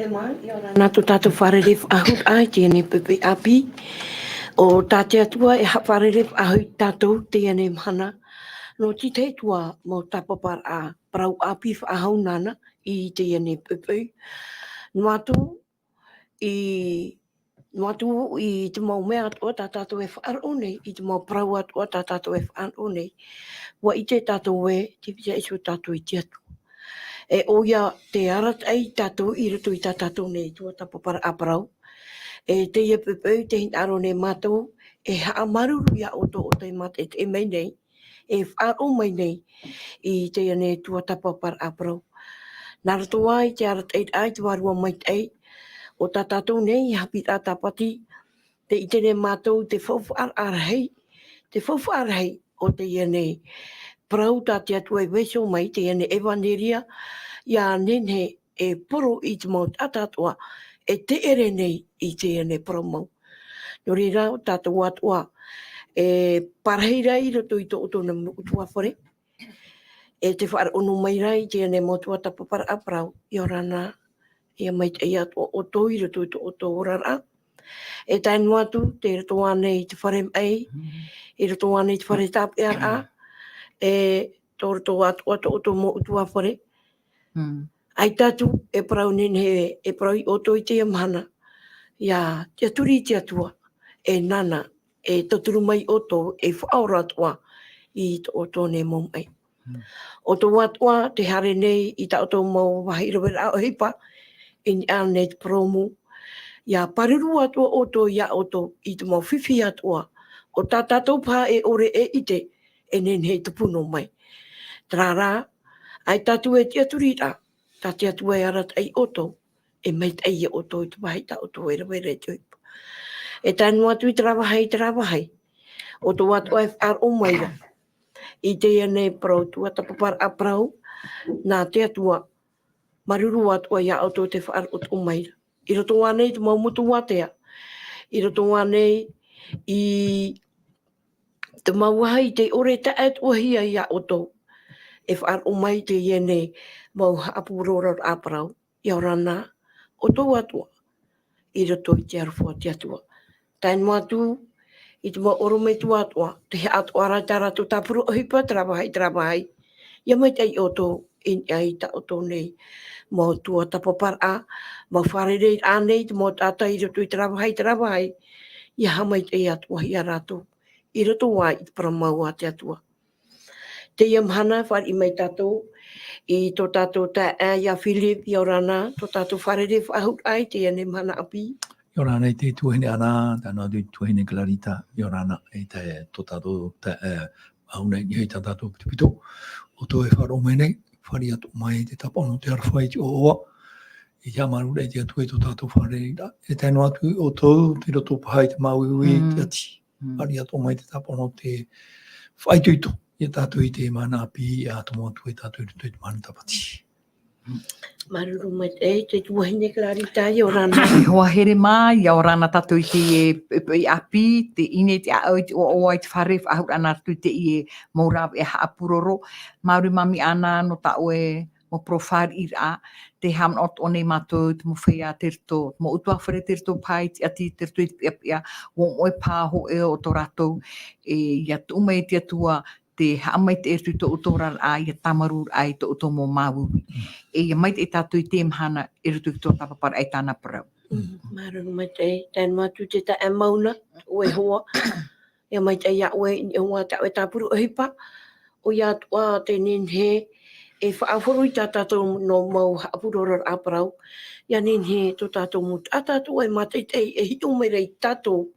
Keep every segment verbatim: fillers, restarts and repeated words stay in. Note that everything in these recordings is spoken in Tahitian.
Te mai, ʻia ora na tō tātou fārerei faʻahou i teie nei poʻipoʻi ʻāpī. ʻO tā te Atua e haʻafārerei faʻahou ia tātou i teie nei mahana. Nō te tahi atu mau tāpaparaʻa parau ʻāpī faʻahou nāna i teie nei poʻipoʻi. Noa atu i, noa atu i te mau mea atoʻa tā tātou e faʻaroʻo nei, i te mau parau atoʻa tā tātou e faʻaroʻo nei. ʻUa ʻite tātou ē, tē vai iho tātou i te Atua. E ʻoia te arataʻi ia tātou i roto i tā tātou nei tuatāpaparaʻa parau. E teie poʻipoʻi tē hinaʻaro nei mātou, e haʻamāuruuru ia ʻoutou ʻo tē mātaʻitaʻi mai nei, e faʻaroʻo mai nei i teie nei tuatāpaparaʻa parau. Nā roto ā i te arataʻiraʻa i te Vārua Maitaʻi, ʻo tā tātou nei haʻapiʻiraʻa tāpati, tē ʻite nei mātou te faufaʻa rahi, te faufaʻa rahi o teie nei parau tā te Atua e vaiiho mai, teie nei ʻevaneria, ʻia nehenehe e poro i te mau taʻata atoʻa e tē ʻere nei i teie nei parau mau. Nō reira, ʻo tātou atoʻa e parahi ra i roto i tō ʻoutou nei mau ʻutuāfare, e tē faʻaroʻo noa mai ra i teie nei mau tuatāpaparaʻa parau, ʻia ora na, ʻia maitaʻi atoʻa ʻoutou i roto i tō ʻoutou oraraʻa. E tae noa atu, tei roto ānei i te fare maʻi, i roto ānei i te fare tāpeʻaraʻa, e tō roto atoʻa tō ʻoutou mau ʻutuāfare. Mm. ʻAita atu e parau nehenehe, e parau ia ʻoutou i teie mahana, ʻia tiʻaturi i te Atua, e nāna e tauturu mai ia ʻoutou, e faʻaora atoʻa i tō ʻoutou nei mau maʻi. Mm. ʻOutou atoʻa tē haere nei i tā ʻoutou mau vāhi raveraʻa ʻohipa, i niʻa nei i te porōmu, ʻia pāruru atoʻa ʻoutou ia ʻoutou i te mau fifi atoʻa, ʻo tā tātou paha e ʻore e ʻite, e nehenehe e tupu noa mai. Terā rā, ʻaita atu e tiʻaturi ra, tā te Atua e arataʻi ia ʻoutou, e maitaʻi ia ʻoutou i te vāhi tā ʻoutou e rave ra i te ʻohipa. E tae noa atu i terā vāhi, i terā vāhi, ʻoutou atoʻa e faʻaroʻo mai ra i teie nei parau tuatāpaparaʻa parau, nā te Atua, māuruuru atoʻa ia ʻoutou tē faʻaroʻo atoʻa mai ra. I roto ānei i te mau motu ātea, i roto ānei i te mau vāhi tē ʻore e taʻatoʻahia ia ʻoutou, e faʻaroʻo mai teie nei mau haʻapurororaʻa parau, ʻia ora na ʻoutou atoʻa i roto i te aroha o te Atua. Tae noa atu i te mau ʻorometua atoʻa, tē haʻatoʻa ra tā rātou tāpura ʻohipa, terā vāhi, terā vāhi, ʻia maitaʻi ʻoutou i niʻa i tā ʻoutou nei mau tuatāpaparaʻa, mau fārereiraʻa nei, te mau taʻata i roto i terā vāhi, terā vāhi, ʻia haʻamaitaʻi atoʻahia rātou i roto ā i te parau mau a te Atua. Teie mahana, fāriʻi mai tātou i tō tātou taeaʻe ia Philip, ʻia ora na, tō tātou fārerei faʻahou i teie nei mahana ʻāpī. ʻIa ora na i te tuahine Ana, tae noa atu i te tuahine Clarita, ʻia ora na, e tae tō tātou taeaʻe, ʻaore nei i tā tātou pitopito, ʻoutou e faʻaroʻo mai nei, fāriʻi atoʻa mai te tāpaʻo nō te aroha i te ʻoaʻoa, i te haʻamāuruuru i te Atua i tō tātou fārereiraʻa, e tae noa atu ʻoutou, tei roto paha i te māuiui, Mm. te ati, Mm. fāriʻi atoʻa mai te tāpaʻo nō te faʻaitoito ia tātou i teie mahana ʻāpī, ʻia tomo atu e tātou i roto i te mahana tāpati. Māuruuru maitaʻi, e te tuahine Clarita, ʻia ora na. Hoa here mā, ʻia ora na tātou i teie, e, e, ʻāpī, te ʻino, te ʻāʻau, te ʻoaʻoa, i te fārerei faʻahou nā roto i teie mau rāveʻa haʻapuroro. Māuruuru maitaʻi Ana, nō tā ʻoe mau parau fāriʻiraʻa, tē haʻamanaʻo atoʻa nei mātou, te mau feiā tei roto, te mau ʻutuāfare tei roto paha i te ati, tei roto i te peʻapeʻa, ʻua moʻe paha hōʻē o tō rātou, e, ʻia tuʻu mai te Atua, te haʻamaitaʻi i roto i tō ʻoutou oraraʻa, ʻia tāmarū ai tō ʻoutou mau māuiui. Mm. E ʻia maitaʻi tātou i teie mahana, i roto i te tuatāpaparaʻa i tāna parau. Mm, māuruuru maitaʻi, tae noa atu te taeaʻe Mauna, ʻoe hoa. ʻIa maitaʻi ia ʻoe, i niʻa i tā ʻoe tāpura ʻohipa, ʻoia atoʻa tē nehenehe e faʻaʻohipa i tā tātou nō mau haʻapurororaʻa parau, ʻia nehenehe tō tātou mau taʻata atoʻa e mātaʻitaʻi e hiʻo mai ra ia tātou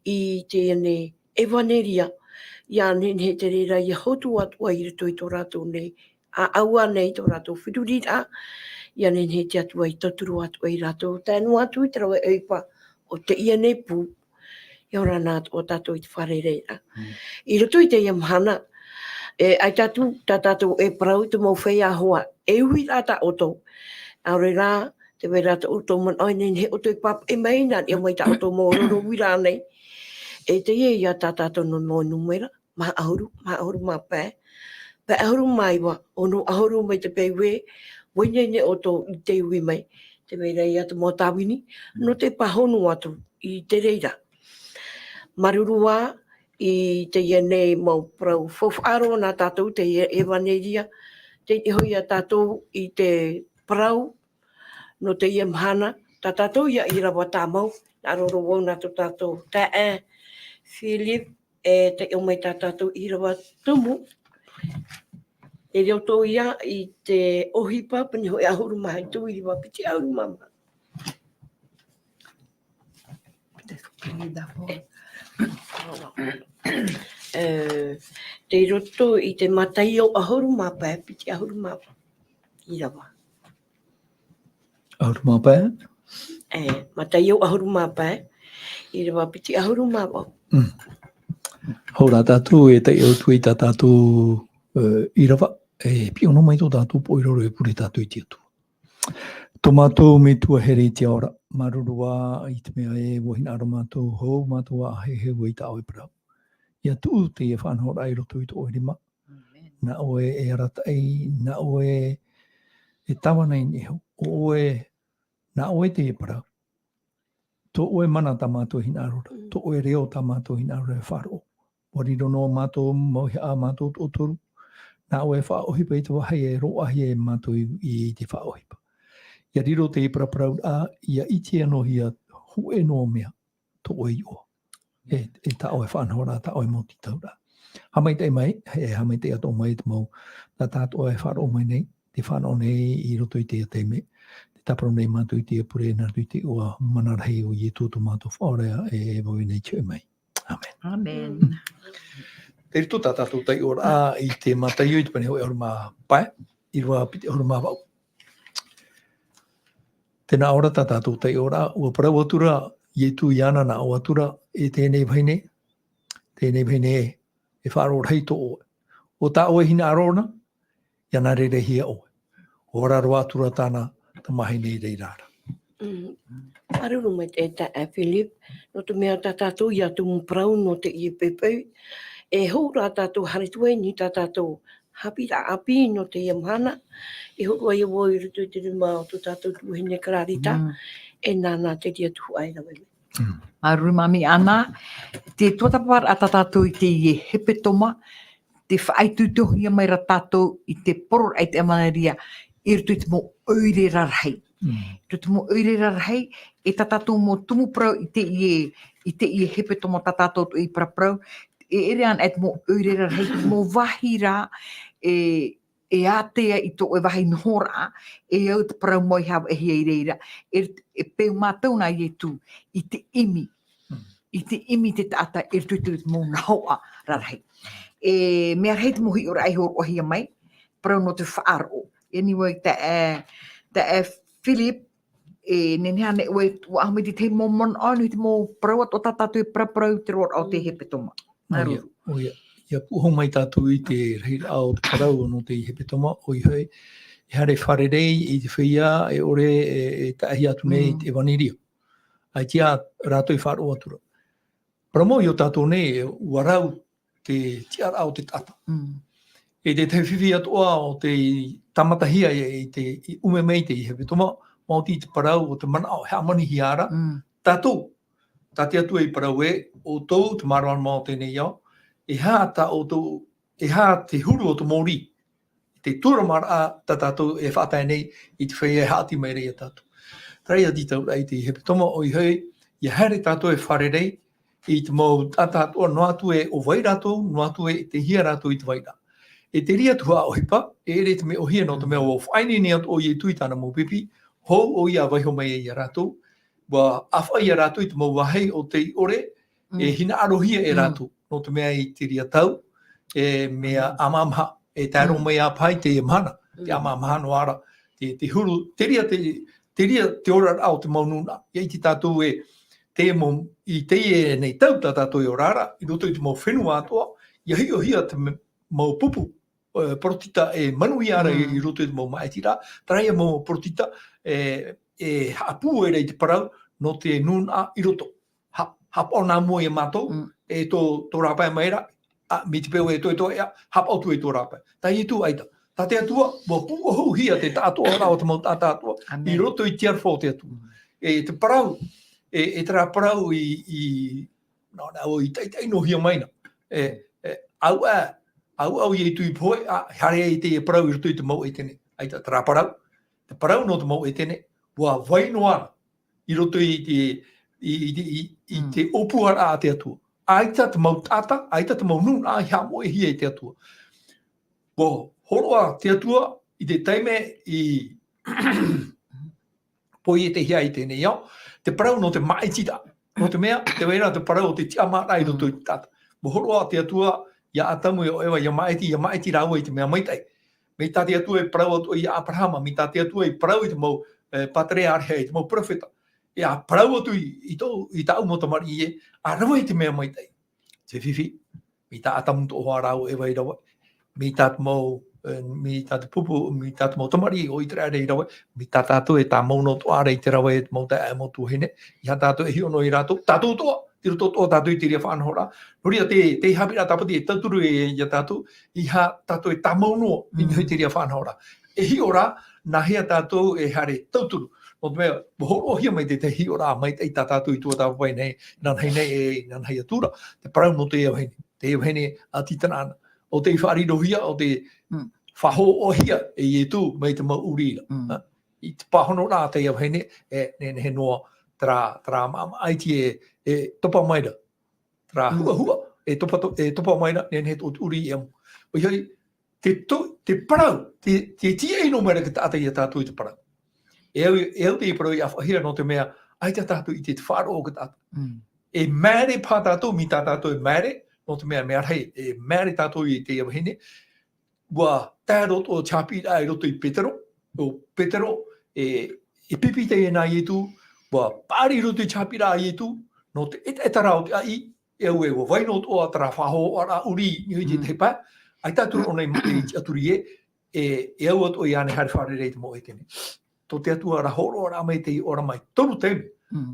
i teie nei ʻevaneria, ʻia nehenehe te reira ʻia hotu atoʻa i roto i tō rātou nei, ʻāʻau nei tō rātou feruriraʻa, ʻia nehenehe te Atua e tauturu atoʻa ia rātou, tae noa atu i te rave ʻohipa o teie nei pū, ʻia ora na atoʻa tātou i te fārereiraʻa. Mm. I roto i teie mahana, e, ʻaita atu tā tātou e parau i te mau feiā hoa, e uiraʻa tā ʻoutou. ʻAore rā, tē vai ra tō ʻoutou manaʻo e nehenehe ʻoutou e pāpaʻi mai, nā niʻa mai tā ʻoutou mau ororo uiraʻa nei. E teie ïa tā tātou nō mau nūmera, maha ʻahuru, maha ʻahuru mā pae, pae ʻahuru mā iva, ono ʻahuru mai te peu ē, ʻua ineine ʻoutou i te ui mai, te vai ra ia te mau tāvini, nō te pāhono atu i te reira. Māuruuru ā i teie nei mau parau faufaʻa roa nā tātou, teie ʻevaneria, tei iho ia tātou i te parau nō teie mahana, tā tātou ia ʻīrava tāmau, hinaʻaro roa vau nā tō tātou taeaʻe Philip, e taiʻo mai tā tātou ʻīrava tumu. E riro atoʻa ia i te ʻohipa, pene hōʻē ʻahuru mā hitu, ʻīrava piti ʻahuru mā maha. E, tei roto i te Mataio ʻahuru mā pae, piti ʻahuru mā vaʻu. ʻĪrava. ʻAhuru mā pae? E, Mataio ʻahuru mā pae, ʻīrava piti ʻahuru mā vaʻu. Mm. Hou rā tātou e taiʻo atu i tā tātou, e, ʻīrava, e piʻo noa mai tō tātou poʻi roa e pure tātou i te Atua. Tō mātou Metua here i te ao ra, māuruuru ā i te mea ē, ʻua hinaʻaro mātou hou, mātou ʻa heheu i tā ʻoe parau. ʻIa tuʻu teie faʻanahoraʻa i roto i tō ʻoe rima. ʻĀmene. Nā ʻoe e arataʻi, nā ʻoe e tāvana i niʻa iho. ʻO ʻoe, nā ʻoe teie parau. Tō ʻoe mana tā mātou e hinaʻaro ra, Mm. tō ʻoe reo tā mātou e hinaʻaro ra e faʻaroʻo. ʻUa riro noa mātou, mauihaʻa mātou toʻotoru. Nā ʻoe e faʻaʻohipa i te vāhi e roaʻahia e mātou i, i te faʻaʻohipa. ʻIa riro teie paraparauraʻa, ʻia ʻite anōhia hōʻē noa mea, tō ʻoe iʻoa. E, e tā ʻoe faʻanahoraʻa, tā ʻoe mau tītauraʻa. Haʻamaitaʻi mai, e haʻamaitaʻi atoʻa mai te mau, tā tātou e faʻaroʻo mai nei, tē faʻanaho nei i roto i teie taime, tē tāpura nei mātou i teie pure, nā roto i te iʻoa mana rahi o Ietu tō mātou Faʻaora, e, e vave nei te hoʻi mai. ʻĀmene. ʻĀmene. Tei roto tā tātou taiʻoraʻa i te Mataio i te pene hōʻē ʻahuru mā pae, ʻīrava piti ʻahuru mā vaʻu. Tē nā ʻō ra tā tātou taiʻoraʻa, ʻua parau atu ra Ietu iāna, nā ʻō atu ra, e teie nei vahine, teie nei vahine ē, e faʻaroʻo rahi tō ʻoe. ʻO tā ʻoe e hinaʻaro na, ʻia nā reirei hia ʻoe. ʻUa ora roa atu ra tāna tamāhine i reira ra. Mm. Māuruuru maitaʻi e Philip, nō te mea tā tātou ʻia tumu parau nō teie poʻipoʻi, e hou rā tātou haere atu ai i tā tātou haʻapiʻiraʻa ʻāpī nō teie mahana, e hōroʻa ïa vau i roto i te rima o tō tātou tuahine Clarita, Mm. e nāna te reira tuhaʻa e rave mai. Mm. Māuruuru māmī Ana, te tuatāpaparaʻa tā tātou i teie hepetoma, tē faʻaitoitohia mai ra tātou i te poroʻraʻa i te ʻevaneria, i roto i te mau ʻoire rarahi. Mm. I roto i te mau ʻoire rarahi, e tā tātou mau tumu parau i teie, i teie hepetoma tā tātou i paraparau, e ʻere ana e te mau ʻoire rarahi, te mau vāhi rā, e, e ātea i tō ʻoe vāhi nohoraʻa, e au te parau mau i haʻapaʻohia i reira, e, e peu mātou nā Ietu, i te ʻimi, Mm. i te ʻimi te taʻata i roto i te mau nahoʻa rarahi. E mea rahi te mau hiʻoraʻa i hōroʻahia mai, parau nō te faʻaroʻo. Anyway, taeaʻe, taeaʻe Philip, e nehenehe ānei ʻoe, ʻua ʻamu i te tahi mau manaʻo, nō te mau parau atoʻa tā tātou e paraparau i te roaraʻa o te Mm. hepetoma. ʻO ia, Māuruuru. ʻO ia. ʻIa pūʻohu mai tātou i te rahiraʻa o te parau nō te hepetoma, ʻoia hoʻi, e haere fārerei i te feiā, e ʻore, e, e taʻahi atu nei Mm. te ʻevaneria. ʻAita rātou i faʻaroʻo atu ra. Parau mau i ō tātou nei, ʻua rau te tiʻaraʻa o te taʻata. Mm. E te tahi fifi atoʻa o te tāmatahia i, i te, i ʻume mai te hepetoma, maoti te parau o te manaʻo e haʻamanihia ra. Mm. Tātou, tā te Atua i parau ē, ʻoutou te māramarama o teie nei ao, e aha tā ʻoutou, e aha te huru o te mōrī, te tūramaraʻa tā tātou e faʻatae nei i te feiā e haʻati mai ra ia tātou. Terā ia te tauraʻa i te hepetoma, ʻoia hoʻi, ʻia haere tātou e fārerei i te mau taʻata atoʻa, noa atu ē ʻo vai rātou, noa atu ē tei hea rātou i te vairaʻa. E te reira tuhaʻa ʻohipa, e ʻere te mea ʻōhie nō te mea ʻua faʻaineine atu ʻo Ietu i tāna mau pipi, hou ʻoia ʻa vaiiho mai ai ia rātou, ʻua ʻāfaʻi ia rātou i te mau vāhi o tei ʻore, e Mm. hinaʻarohia e Mm. rātou, nō te mea i te reira tau, e mea Mm. ʻāmāmāha, e tae roa Mm. mai ā paha i teie mahana, te Mm. ʻāmāmāha noa ra, te, te huru, te reira te, te reira te oraraʻa o te mau nūnaʻa. ʻIa ʻite tātou ē, te mau, i teie nei tau tā tātou e ora ra, i roto i te mau fenua atoʻa, ʻia hiʻohia te me-, mau pupu, e, porotita e manuia ra i, Mm. i roto i te mau māʻitiraʻa, terā ia mau porotita, e, e haʻapū ai ra i te parau nō te nūnaʻa i roto. Ha-, haʻapaʻo nā mua ia mātou, Mm. e tō, tō rāpae mai ra, ā, mai te peu e toe toeʻa, haʻapaʻo atu i tō rāpae. Tā Ietu ʻaita. tā te Atua, ua pūʻohuhia te taʻatoʻaraʻa o te mau taʻata atoʻa, i roto i te aroha o te Atua. E te parau, e, e terā parau i, i, nā, nā, o i taʻitaʻi noa hia mai na. E, e, au a, au au i e tui pohe, a, haere i te parau i roto i te mau Etene. ʻAita terā parau, te parau nō te mau Etene, ua vai noa ra, i roto i te, i, i, i, i te ʻōpuaraʻa a te Atua. ʻAita te mau taʻata, ʻaita te mau nūnaʻa i haʻamoʻehia e te Atua. Ua hōroʻa te Atua i te taime i poietehia i teie nei ao, te parau nō te māʻitiraʻa. Nō te mea, te vai ra te parau o te tiʻamāraʻa i roto i te taʻata. Ua hōroʻa te Atua ia Atamu, ia Eva, ia māʻiti, ia māʻiti rāua i te mea maitaʻi. Mai tā te Atua e parau atu ia Aperahama, mai tā te Atua e parau i te mau, e, pāterearehe, i te mau peropheta. E a parau atu i, i tō, i tāʻu mau tamariʻi ē, a rave i te mea maitaʻi. Te fifi, mai tā Atamu atoʻa hoʻi rāua e vai rave. Mai tā te mau, e, mai tā te pupu, mai tā te mau tamariʻi o ʻĪteraʻera i rave. Mai tā tātou e tāmau noa atoʻa ra i te rave e te mau taeaʻe, mau tuahine. ʻEiaha tātou e hiʻo noa ia rātou, tātou atoʻa, i roto atoʻa tātou i te reira faʻanahoraʻa. Nō reira te, te haʻapiʻiraʻa tāpati e tauturu ia tātou, ʻeiaha tātou e tāmau noa i niʻa i te reira faʻanahoraʻa. E hiʻo rā, nāhea tātou e haere tauturu. Nō te mea, ua hōroʻahia mai te, te hiʻoraʻa maitaʻi tā tātou i tuatāpapa nei, inanahi nei, e, inanahi atu ra, te parau nō teie vahine, teie vahine a Titanaana. ʻO tei faʻarirohia, ʻo tei faʻahoʻohia e Ietu mai te mau ʻurī ra. Ha? I te pāhonoraʻa a teie vahine, e, nehenehe noa terā, terā maʻamaʻa iti e, e topa mai ra. Terā huahua, e topa to-, e topa mai ra, nehenehe tō te ʻurī e amu. ʻOia hoʻi, te to-, te parau, te, te tīaʻi noa mai ra te taʻata ia tātou i te parau. E au, e au te parau i ʻāfaʻihia nō te mea, ʻaita tātou i te, te faʻaroʻo o te taʻata. E maere paha tātou, mai tā tātou e maere, nō te mea, mea rahi, e maere tātou i teie vahine, ua tae roa atoʻa te haʻapiʻiraʻa i roto i Petero, ʻo Petero, e, e pipi teie nā Ietu, ua paʻari i roto i te haʻapiʻiraʻa a Ietu, nō te ʻetaʻetaraʻa o te ʻaʻī, e au ē, ua vai noa atoʻa terā faʻahoʻoraʻa ʻurī i niʻa i te tahi pae, ʻaita atu rā ʻōna i ma-, i tiʻaturi ē, e, e au atoʻa iāna e haere fārerei i te mau Etene. Tō te Atua ra hōroʻaraʻa mai teie ʻōrama e toru taime.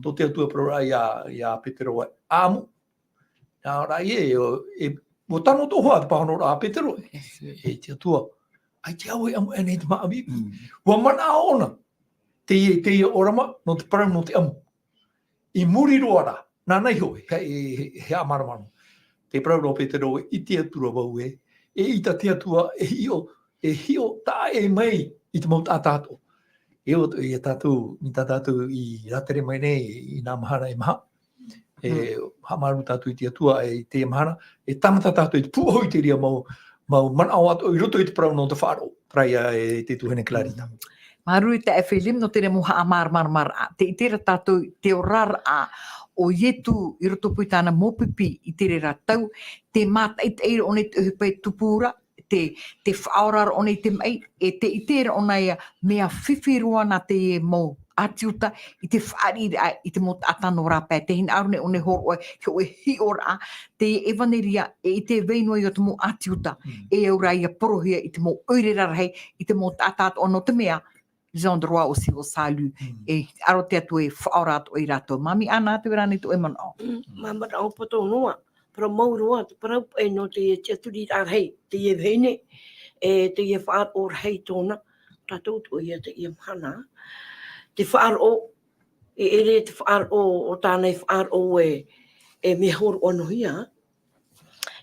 Tō te Atua parauraʻa ia, ia Petero ē, ʻamu, Nā ʻō ra ē, e, e, ua tano atoʻa hoʻi te pāhonoraʻa a Petero, e, e te Atua, ʻaita au e ʻamu aʻenei i te māʻa pipi. Ua manaʻo ʻōna, teie, teie ʻōrama, nō te parau nō te ʻamu. I muri roa ra, nāna iho, he, he, he, he haʻamāramarama. Te parau ra o Petero ē, ʻite atu ra vau ē, eʻita te Atua e hiʻo, e hiʻo taʻa ʻē mai i te mau taʻata atoʻa. E ʻo, ia tātou, mai tā tātou i rātere mai nei i nā mahana e maha. E haʻamāuruuru tātou i te Atua, e, i teie mahana, e tāmata tātou i te pūʻohu i te reira mau, mau manaʻo atoʻa i roto i te parau nō te faʻaroʻo, terā ia e te tuahine Clarita. Māuruuru i te taeaʻe Philip, nō te reira mau haʻamāramaramaraʻa. Tē ʻite ra tātou te oraraʻa o Ietu i rotopū i tāna mau pipi i te reira tau, te mātaʻitaʻi ra ʻōna i te ʻohipa e tupu ra, te, te faʻaora ra ʻōna i te maʻi, e tē ʻite ra ʻōna ia mea fifi roa nā teie mau ʻĀti Iuta i te fāriʻiraʻa i te mau taʻata nō rāpae. Tē hinaʻaro nei ʻōna e hōroʻa i te hōʻē hiʻoraʻa, te ʻevaneria, e ʻite vai noa ia te mau ʻĀti Iuta, e au ra ia porohia i te mau ʻoire rarahi, i te mau taʻata atoʻa nō te mea, ils ont droit aussi au salut. E hinaʻaro te Atua e faʻaora atoʻa ia rātou. Māmī Ana, tē vai ra ānei tō ʻoe manaʻo? Mm, mā manaʻo poto noa. Parau mau roa, te parau paʻi nō teie tiʻaturiraʻa rahi, teie vahine, e teie faʻaroʻo rahi tōna, tātou atoʻa ia teie mahana. Te faʻaroʻo, e ʻere te faʻaroʻo, ʻo tāna e faʻaroʻo e, e mea hōroʻa noa hia.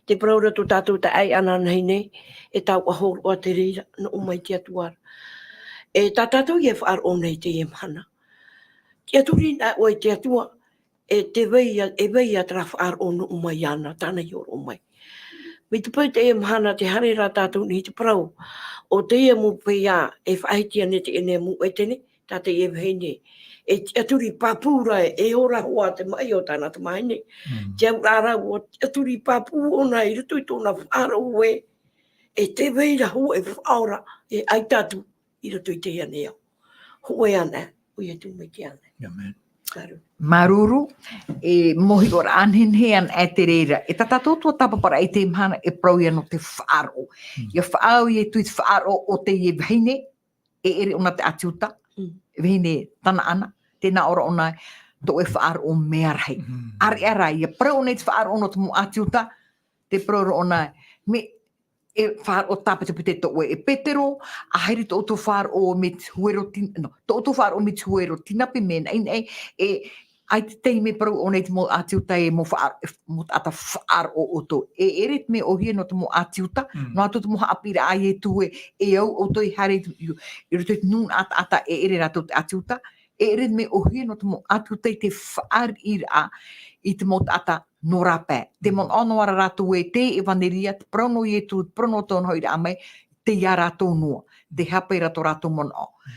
Te parau ra tō tātou taeaʻe ananahi nei, e taua hōroʻa te reira, nō ʻō mai te Atua ra. E tā tātou ia e faʻaroʻo nei teie mahana. Tiʻaturi na ʻoe i te Atua, e tē vai ia, e vai ia terā faʻaroʻo nō ʻō mai iāna, tāna i hōroʻa mai. Mai te peu teie mahana tē haere ra tātou nei i te parau, ʻo teie mau pēia e faʻahiti ana teie nei mau Etene, tā teie vahine, e tiʻaturi pāpū ra e, e ora hoʻi te maʻi o tāna tamahine. Te auraʻa ra ua tiʻaturi pāpū ʻōna i roto i tōna faʻaroʻo ē, e tē vai ra hōʻē faʻaora, e ʻaita atu i roto i teie nei ao. Hōʻē anaʻe, ʻoia atu mai te anaʻe. Amen. Māuruuru. Māuruuru, e mau hiʻoraʻa nehenehe anaʻe te reira. E tā tātou tuatāpaparaʻa i teie mahana e parau ia nō te faʻaroʻo. Ia faʻaau Ietu i te faʻaroʻo o teie vahine, e ʻere ʻōna te ʻĀti Iuta, vahine Tanaana, tē nā ʻō ra ʻōna, tō ʻoe faʻaroʻo mea rahi. ʻAreʻa rā, ia parau ʻōna i te faʻaroʻo nō te mau ʻĀti Iuta, tē parau ra ʻōna, mea, e faʻaroʻo tāpitepite tō ʻoe e Petero, ʻa haere tō ʻoutou faʻaroʻo mai te huero tin-, no, tō ʻoutou faʻaroʻo mai te huero tinapi mea naʻinaʻi, e, ʻaita te taime parau ʻōna i te mau ʻĀti Iuta e mau faʻa-, e, mau taʻata faʻaroʻo ʻoutou. E ʻere te mea ʻōhie nō te mau ʻĀti Iuta, Mm. noa atu te mau haʻapiʻiraʻa a Ietu ē, e au ʻoutou i haere i, i, i roto i te nūnaʻa taʻata e ʻere rātou te ʻĀti Iuta, e ʻere te mea ʻōhie nō te mau ʻĀti Iuta i te fāriʻiraʻa i te mau taʻata nō rāpae. Te Mm. manaʻo noa ra rātou ē, te ʻevaneria, te parau nō Ietu, te parau nō tōna hoʻiraʻa mai, tei ia rātou noa, te hape ra tō rātou manaʻo. Mm.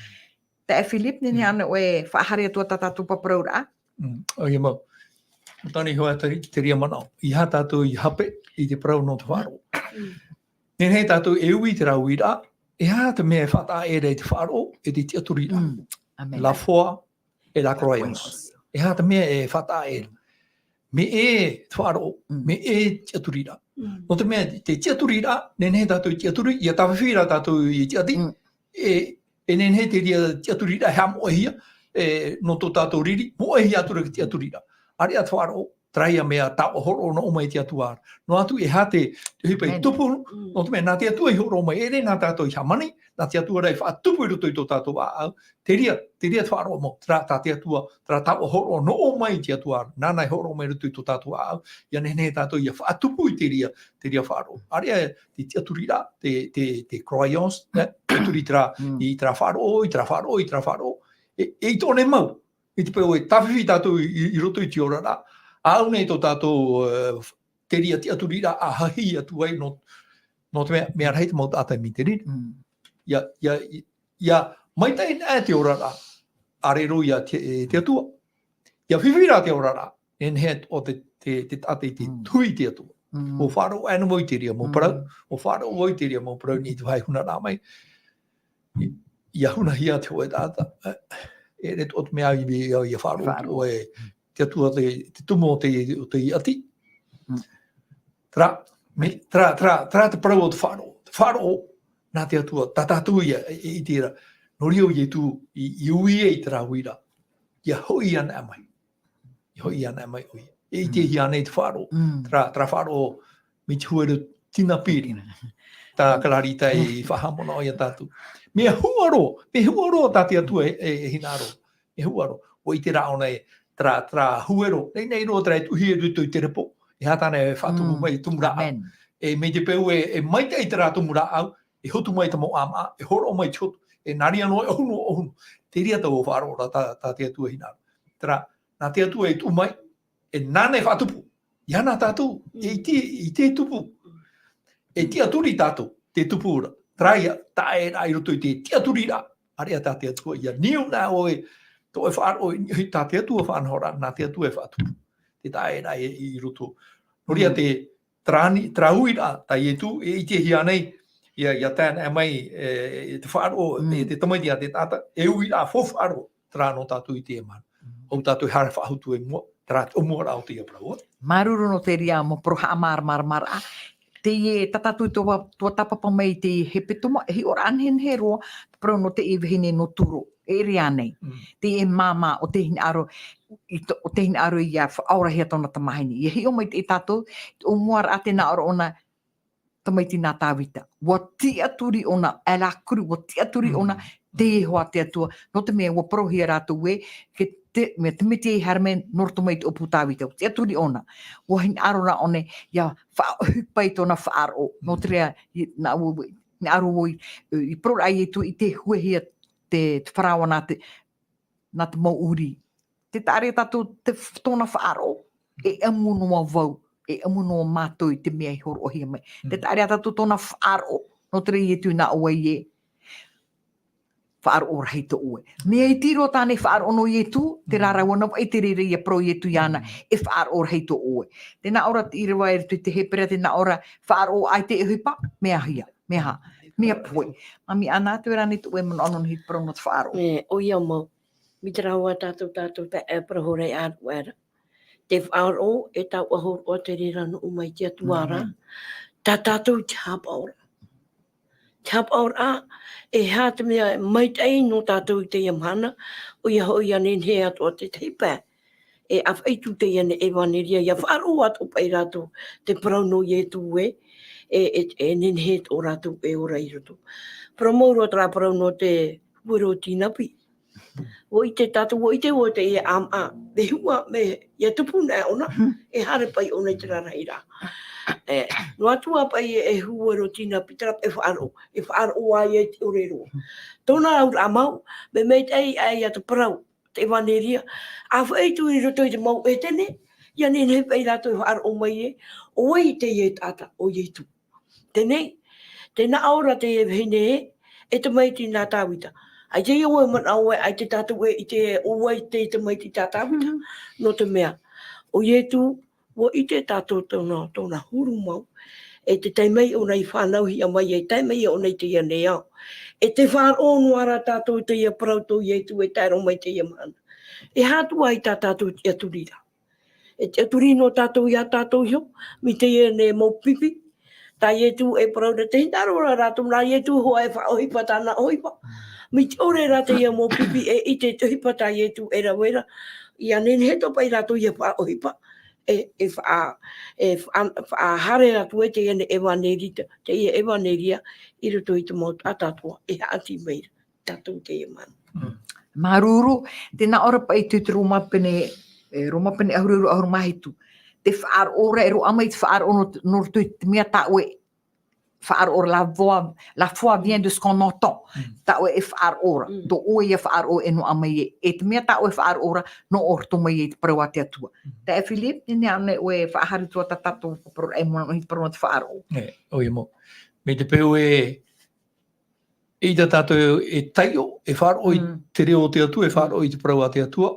Taeaʻe Philip, nehenehe Mm. ānei ʻoe e faʻahaere atu ā tā tātou paraparauraʻa? Mm, ʻoia mau. Tāna iho ā te, te reira manaʻo. ʻEiaha tātou i hape i te parau nō te faʻaroʻo. Mm. Nehenehe tātou e ui i terā uiraʻa, e aha te mea e faʻataʻa aʻera i te faʻaroʻo, e te tiʻaturiraʻa. Mm, amen. La foi et la La croyance. croyance. E aha te mea e faʻataʻa aʻera? Mea ʻē te faʻaroʻo, Mm. mea ʻē te tiʻaturiraʻa. Mm. Nō te mea, te tiʻaturiraʻa, nehenehe tātou i tiʻaturi, ʻia tāfifi rā tātou i te ʻati, Mm. e, e nehenehe te reira tiʻaturiraʻa e haʻamoʻehia, e, nō tō tātou riri, moʻehia atu ra te tiʻaturiraʻa. ʻĀreʻa te faʻaroʻo, terā ia mea taoʻa hōroʻa noa mai te Atua. Noa atu e aha te, te ʻohipa i Amen. tupu, Mm. nō te mea, nā te Atua i hōroʻa mai, e ʻere nā tātou i hāmani, nā te Atua rā i faʻatupu i roto i tō tātou ʻāʻau, te reira, te reira te faʻaroʻo mau, terā tā te Atua, terā taoʻa hōroʻa noa mai te Atua, nāna i hōroʻa mai i roto i tō tātou ʻāʻau, ʻia nehenehe tātou ʻia faʻatupu i te reira, te reira faʻaroʻo. ʻĀreʻa te tiʻaturiraʻa, te, te, te croyance, e, tiʻaturi terā, Mm. i terā faʻaroʻo, i terā faʻaroʻo, i terā faʻaroʻo. E, e i tō ʻō nei mau, i te peu e tāfifi tātou i, i, i roto i te oraraʻa, ʻaʻau nei tō tātou, e, te reira tiʻaturiraʻa ʻa hahi atu ai nō, nō te mea, mea rahi te mau taʻata i te riri. Mm. ʻIa, ʻia, ʻia, maitaʻi ana te oraraʻa, ʻāreʻa roa ia te, e, te Atua. ʻIa fifi rā te oraraʻa, e nehenehe ʻo te, te, te taʻata i te Mm. tuʻu i te Atua. Mm. ʻO faʻaroʻo ana mau i te reira mau Mm. parau, ʻo faʻaroʻo i te reira mau parau nei te vāhi hunaraʻa mai. ʻIa hunahia te hōʻē taʻata, e, e ʻere atoʻa te mea i, i, ʻia faʻaroʻo Faʻaroʻo. ʻoe, te Atua te, te tumu o te, o te ʻati. Mm. Terā, me, terā, terā, terā te parau o te faʻaroʻo. Te faʻaroʻo, nā te Atua, tā tātou ia, e, e, i terā. Nō reira ʻo Ietu i, i ui ai i terā uiraʻa. ʻIa hoʻi ana mai. ʻIa hoʻi ana mai ʻoia. E ʻitehia Mm. nei te faʻaroʻo. Mm. Terā, terā faʻaroʻo, mai te huero tinapi. Tina. Tā Clarita i faʻahaʻamanaʻo ia tātou. Mea huʻa roa, mea huʻa roa tā te Atua e, e, e hinaʻaro. Mea huʻa roa. ʻUa ʻite rā ʻōna e, terā, terā huero, nei, nei roa terā e tuʻuhia i roto i te repo. E aha tāna e faʻatupu Mm. mai i te tumu rāʻau. Amen. E mai te peu e, e maitaʻi terā tumu rāʻau, e hotu mai te mau ʻāmaʻa, e hōroʻa mai te hotu, e nā reira noa, e ʻohu noa, ʻohu noa. Te reira taua faʻaroʻo ra tā, tā te Atua hinaʻaro. Terā, nā te Atua e tuʻu mai, e nāna e faʻatupu. ʻIa nā tātou, e Mm. ʻite, ʻite e tupu. E tiʻaturi tātou, te tupu ra. Terā ia, taʻa aʻera i roto i te tiʻaturiraʻa. ʻĀreʻa tā te Atua, ʻia niu na ʻoe, tō ʻoe faʻaroʻo, i tā te Atua faʻanahoraʻa, nā te Atua e faʻatupu. Te taʻa aʻera i, i roto. Nō reira Mm. te, terā ni, terā uiraʻa, tā Ietu, e ʻitehia nei, ʻia, ʻia tae ana mai, e, e te faʻaroʻo, Mm. e te tamaiti a te taʻata, e uiraʻa faufaʻa roa, terā nō tātou i teie mahana. Mm. ʻO tātou e haere faʻahou atu i mua, terā te ʻōmuaraʻa o teie parau. Māuruuru nō te reira mau parau haʻamāramaramaraʻa. Teie tā tātou i tō, tō tāpapa mai i te hepetoma, e hiʻoraʻa nehenehe roa, te parau nō teie vahine nō Turo. E ʻere ānei. Mm. Teie māmā ʻo tē hinaʻaro, i tō, ʻo tē hinaʻaro ʻia faʻaorahia tōna tamāhine. ʻIa hiʻo mai te tātou, te ʻōmuaraʻa tē nā ʻō ra ʻōna, tamaiti nā Tāvita. ʻUa tiʻaturi ʻōna, e rākuru, ʻua tiʻaturi Mm. ʻōna, te Iehova te Atua. Nō te mea, ʻua parauhia rātou ē, ke te, mea te mea te haere mai nō roto mai te ʻōpū Tāvita. ʻUa tiʻaturi ʻōna. ʻUa hinaʻaro rā ʻōna, ʻia faʻaʻohipa i tōna faʻaroʻo. Nō Mm. te reira, i, nā ʻō, nā ʻō, i, i parau ra Ietu i te huehia te, te faraoa nā te, nā te mau ʻūrī. Tē taʻa ra ia tātou te f-, tōna faʻaroʻo, e ʻamu noa vau, e ʻamu noa mātou i te mea i hōroʻahia mai. Tē Mm. taʻa ra ia tātou tōna faʻaroʻo, nō te reira Ietu i nā ʻō ai ē, faʻaroʻo rahi tō ʻoe. Mea iti roa tāna e faʻaroʻo nō Ietu, terā Mm. rā ʻua navaʻi te reira ʻia parau Ietu iāna, Mm. e faʻaroʻo rahi tō ʻoe. Tē nā ʻō ra te ʻīrava i roto i te Hepera, tē nā ʻō ra faʻaroʻo ʻaita e ʻohipa, mea hia, mea aha, mea pohe. Mami, ana atu e rā nei tō ʻoe manaʻo nō niʻa i te parau nō te faʻaroʻo. E, ʻoia mau. Mai te rāua tātou, tātou te, e, parau hōroʻa atu ra. Te faʻaroʻo, e taoʻa hōroʻa te reira nō ʻō mai te Atua ra. Mm. Tā tātou i te haʻapaʻoraʻa. Te haʻapaʻoraʻa, e aha te mea maitaʻi nō tātou i teie mahana, ʻoia hoʻi ʻia nehenehe atoʻa te tahi pae. e ʻāfaʻi atu teie nei ʻevanelia, ʻia faʻaroʻo atoʻa paʻi rātou te parau nō Ietu ē, e, e, e nehenehe tō rātou e ora i roto. Parau mau roa terā parau nō te huero tinapi. ʻUa ʻite tātou, ʻua ʻite ʻoe teie ʻāmaʻa, mea huʻa, mea, ʻia tupu noa ʻōna, e haere paʻi ʻōna i te rarahi ra. E, noa atu ā paʻi e huero tinapi, terā paʻi e faʻaroʻo, e faʻaroʻo ai i te ʻore roa. Tōna auraʻa mau, mea maitaʻi ʻaita te parau, te ʻevanelia, ʻāfaʻi atu i roto i te mau ʻētene, ʻia nehenehe paʻi rātou e faʻaroʻo mai ē, ʻo vai teie taʻata, ʻo Ietu. Teie nei, tē nā ʻō ra teie vahine ē, e tamaiti nā Tāvita. ʻAita ʻoe e manaʻo ē, ʻaita tātou e ʻite ē, ʻo vai te tamaiti tā Tāvita. Nō te mea, ʻo Ietu, ʻua ʻite tātou tōna, tōna huru mau, e te tae mai ʻōna i fānauhia mai, e tae mai ʻōna i teie nei ao. E tē faʻaroʻo noa ra tātou i teie parau tō Ietu e tae roa mai i teie mahana. E aha atu ai tā tātou tiʻaturi ra. E tiʻaturi noa tātou ia tātou iho, mai teie nei mau pipi. Tā Ietu e parau ra, tē hinaʻaro ra rātou nā Ietu hoʻi e faʻaʻohipa tāna ʻohipa. Mai te ʻore ra teie mau pipi e ʻite te ʻohipa tā Ietu e rave ra, ʻia nehenehe atoʻa paʻi rātou ʻia faʻaʻohipa. E, e faʻa-, e faʻa-, faʻahaere atu ē teie nei ʻevanelia, teie ʻevanelia i roto i te mau taʻata atoʻa e haʻati mai ra. Tātou teie mahana. Mm. Māuruuru, tē nā ʻō ra paʻi i te Roma pene, e, Roma pene ʻahuru, ʻahuru mā hitu. Te faʻaroʻo ra, e roaʻa mai te faʻaroʻo nō, nō roto i te mea tā ʻoe e faʻaroʻo ra, la foi, la foi vient de ce qu'on entend. Mm. Tā ʻoe e faʻaroʻo ra, mm, tō ʻoe ïa faʻaroʻo e noaʻa mai ē, e te mea tā ʻoe e faʻaroʻo ra, nō roto mai ïa i te parau a te Atua. Mm. Taeaʻe Philip, e nehenehe ānei ʻoe e faʻahaere atu ā tā tātou paparuraʻa i mua i te parau nō te faʻaroʻo. E, ʻoia mau. Mai te peu ē, eʻita tātou e taiʻo, e faʻaroʻo i, mm, te reo o te Atua, e faʻaroʻo i te parau a te Atua,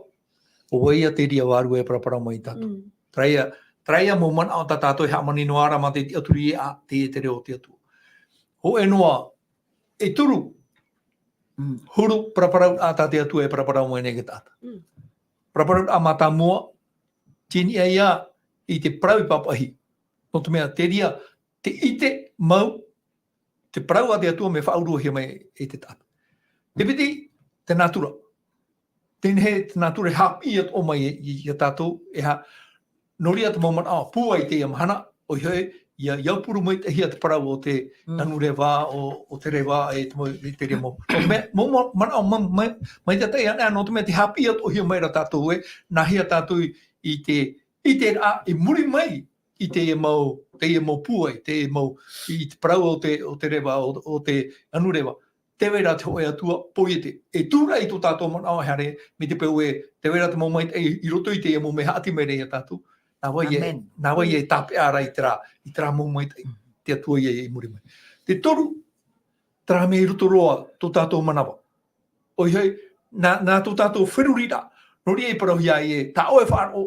ʻo vai ïa te reira vārua e paraparau mai ia tātou. Mm. Terā ïa, terā ïa mau manaʻo tā tātou e hāmani noa ra mā te tiʻaturi ē, ā, teie te reo o te Atua. Hōʻē noa, e toru, mm, huru paraparau ā tā te Atua e paraparau mai nei ia te taʻata. Mm. Paraparau ā mātāmua, tini ïa i te parau i pāpaʻihia. Nō te mea, te reira, te ʻite mau, te parau a te Atua mea faʻauruahia mai e te taʻata. Te piti, te natura. Teie nei te natura e haʻapiʻi atoʻa mai e, i, ia tātou, e aha, nō reira te mau manaʻo pūai i teie mahana, ʻoia hoʻi, ʻia, ʻia aupuru maitaʻihia te parau o te, mm, anu reva, o, o te reva, e te mau, e te reira mau. Nō te mea, mau, mau manaʻo ma-, mai, maitaʻi anaʻe, nō te mea tē haʻapiʻi atoʻahia mai ra tātou ē, nāhea tātou i, i te, i te reira, i muri mai, i teie mau, teie mau pūai, teie mau, i te parau o te, o te reva, o, o te anu reva. Tē vai ra te hōʻē Atua, poiete. E tūraʻi tō tātou manaʻo e haere, mai te peu ē, tē vai ra te mau maitaʻi i roto i teie mau mea haʻati mai ra ia tātou. Nā vai ē, amen, nā vai ē e tāpeʻa ra i terā, i terā mau maitaʻi. Mm. Te Atua ïa i muri mai. Te toru, terā mea i roto roa tō tātou manava. ʻOia hoʻi, nā, nā tō tātou feruriraʻa. Nō reira i parauhia ai ē, tā ʻoe e faʻaroʻo,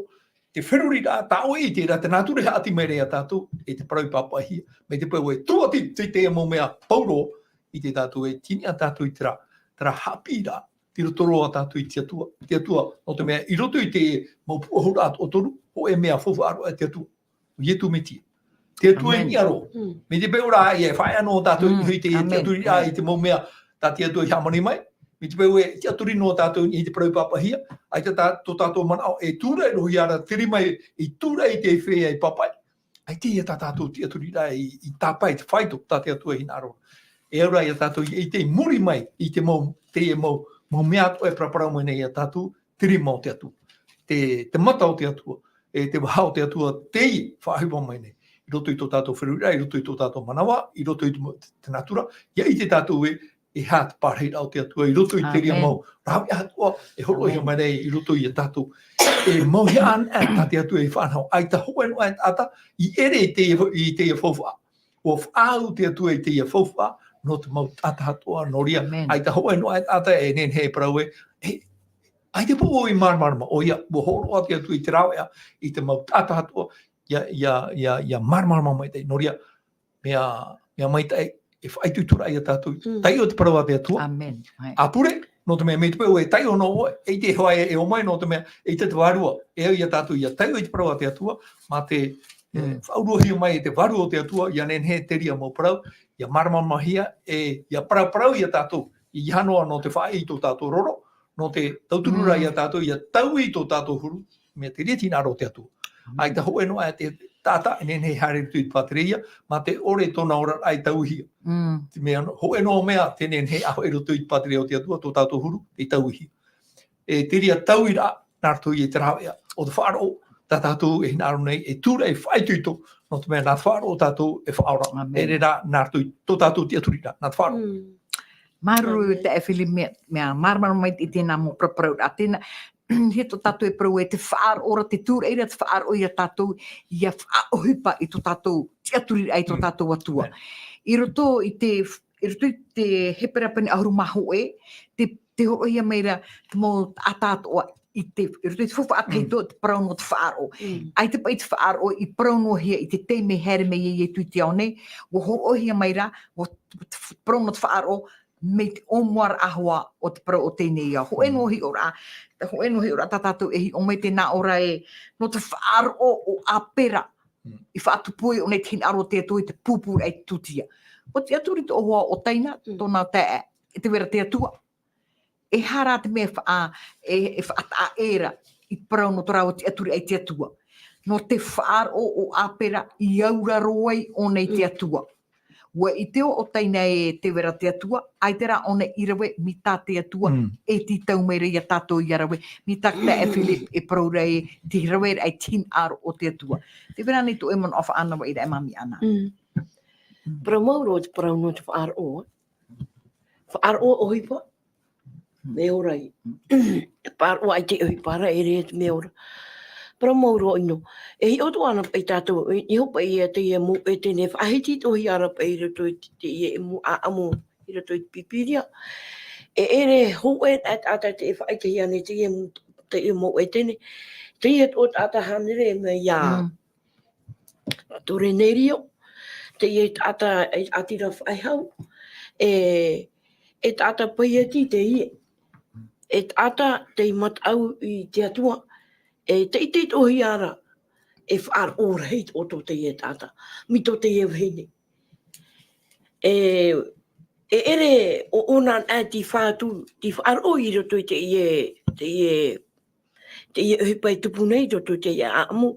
te feruriraʻa, tā ʻoe e ʻite ra te natura e haʻati mai ra ia tātou, e te parau i pāpaʻihia. Mai te peu ē, tuati, te, te mau mea pauroa, i te tātou e tini ā tātou i terā, terā haʻapiʻiraʻa, i roto roa tātou i te Atua, te Atua, nō te mea, i roto i te mau puʻohuraʻa toru, hōʻē mea faufaʻa roa e te Atua. ʻO Ietu Metia. Te Atua i, amen, niʻa roa. Mm. Mai te peu ra, ʻia faʻaea noa tātou, mm, i te, amen, tiʻaturi ra, amen, i te mau mea, tā te Atua i hāmani mai. Mai te peu ē, tiʻaturi noa tātou i te parau i pāpaʻihia, ʻaita tā, tō tātou manaʻo e tūraʻi roa ia ra, te rima i tūraʻi i te feiā i pāpaʻi. ʻAita ïa tā tātou tiʻaturiraʻa i, i tāpae i te faito, tā te Atua i hinaʻaro. E au ra ia tātou i, i te muri mai, i te mau, teie mau, mau mea atoʻa e paraparau mai nei ia tātou, te rima o te Atua. Te, te mata o te Atua, e te vaha o te Atua, tei faʻahiva mai nei. I roto i tō tātou feruriraʻa, i roto i tō tātou manava, i roto i te, te natura, ʻia ʻite tātou ē, e aha te pārahiraʻa o te Atua, i roto i te reira, amen, mau rāveʻa atoʻa, e hōroʻahia, amen, mai nei, i roto ia tātou. E mau hia anaʻe, tā te Atua i faʻanaho, ʻaita hōʻē noa e taʻata, i ʻere i te, i te faufaʻa. ʻUa faʻaau te Atua i teie faufaʻa, nō te mau taʻata atoʻa, nō reira, amen, ʻaita hōʻē noa e taʻata e nehenehe e parau ē, e, ʻaita paʻi ʻoe i māramarama, ʻoia, ʻua hōroʻa te Atua i te rāveʻa, i te mau taʻata atoʻa, ʻia, ʻia, ʻia, ʻia māramarama maitaʻi, nō reira, mea, mea maitaʻi, e faʻaitoitoraʻa ia tātou, mm, taiʻo te parau a te Atua. Amen. ʻĀpure, nō te mea, mai te peu ē taiʻo noa ʻoe, e ʻite hoʻi e ʻō mai, nō te mea, eʻita te vārua, e au ia tātou ʻia taiʻo i te parau a te Atua, mā te, e, mm, faʻauruahia mai e te vārua o te Atua, ʻia nehenehe te reira mau parau, ʻia māramaramahia, e, ʻia paraparau ia tātou, ʻeiaha noa nō te faʻaʻī i tō tātou roro, nō te tauturu ra, mm, ia tātou, ʻia taui i tō tātou huru, mea te reira te hinaʻaro o te Atua. ʻAita hōʻē noa ā te taʻata e nehenehe e haere i roto i te pātireia, mā te ʻore tōna oraraʻa e tauihia. Mm. Te mea nō, hōʻē noa mea te nehenehe e ʻaho i roto i te pātireia o te Atua, tō tātou huru, e tauihia. E te reira tauiraʻa, nā roto i te rāveʻa o te faʻaroʻo, tā tātou e hinaʻaro nei, e tūraʻi faʻaitoito, nō te mea nā te faʻaroʻo tātou e faʻaora. Amen. E reira nā roto i tō tātou tiʻaturiraʻa, nā te faʻaroʻo. Mm. Māuruuru. Amen. Taeaʻe Philip, mea, mea māramarama mai i tēnā mau paraparauraʻa, tēnā, he tō tātou e parau e te faʻaroʻo ra, te tūraʻi ra, te faʻaroʻo ia tātou, ʻia faʻaʻohipa i tō tātou tiʻaturiraʻa, i tō Mm. tātou Atua. Amen. I roto i te, i roto i te Hepera pene ʻahuru mā hōʻē, te, te hōroʻahia mai ra te mau taʻata atoʻa i te, i roto i te faufaʻa tahito, Mm. te parau nō te faʻaroʻo. Mm. ʻAita paʻi te faʻaroʻo i parau noa hia i te taime e haere mai ai Ietu i te ao nei, ʻua hōroʻahia mai ra, ʻua t-, t-, parau nō te faʻaroʻo, mai te ʻōmuaraʻa hoʻi o te parau o teie nei ao. Hōʻē Mm. noa hiʻoraʻa, hōʻē noa hiʻoraʻa tā tātou e hiʻo mai, tēnā ʻō ra ē, nō te faʻaroʻo o Apera, Mm. i faʻatupu ai ʻōna i te hinaʻaro o te Atua i te pūpūraʻa i te tūtia. ʻUa tiʻaturi tō ʻoe hoa o Taina, Mm. tōna taeaʻe, e te vai ra te Atua. E aha rā te mea e faʻa-, e, e faʻataʻa ʻē ra i te parau nō tō rāua tiʻaturiraʻa i te Atua. Nō te faʻaroʻo o Apera i auraro ai ʻōna i te Mm. Atua. ʻUa ʻite ʻo Taina ē te vai ra te Atua, ʻaita rā ʻōna i rave, mai tā te Atua, Mm. e tītau mai ra ia tātou ʻia rave, mai tā taeaʻe Philip e parau ra ē, te raveraʻa i te hinaʻaro o te Atua. Te vai ra ānei tō ʻoe manaʻo faʻanahoraʻa, e Māmī Ana? Mm. Mm. Parau mau roa te parau nō te faʻaroʻo. Faʻaroʻo ʻohipa, mea ora ai. Faʻaroʻo ʻaita i te ʻohipa ra, e ʻere te mea ora. Parau mau roa ʻino. E hiʻo atoʻa ana paʻi tātou, e, e hiʻo paʻi ia teie mau ʻētene, faʻahiti atoʻa ra paʻi i roto i te, teie mau ʻāʻamu i roto i te Pīpīria. E ʻere hōʻē taʻata e faʻaʻitehia nei teie mau, teie mau ʻētene. Teie atoʻa taʻata hānere mai iā Mm. Korenerio, teie taʻata e ʻātira faʻehau, e, e taʻata paieti teie, e taʻata tei mataʻu i te Atua, e te ʻite atoʻahia ra, e faʻaroʻo rahi atoʻa tō teie taʻata, mai tō teie vahine. E, e ʻere ʻo ʻōna anaʻe tei faʻatu, tei faʻaroʻo i roto i teie, teie, teie ʻohipa i tupu nei i roto i teie ʻāʻamu,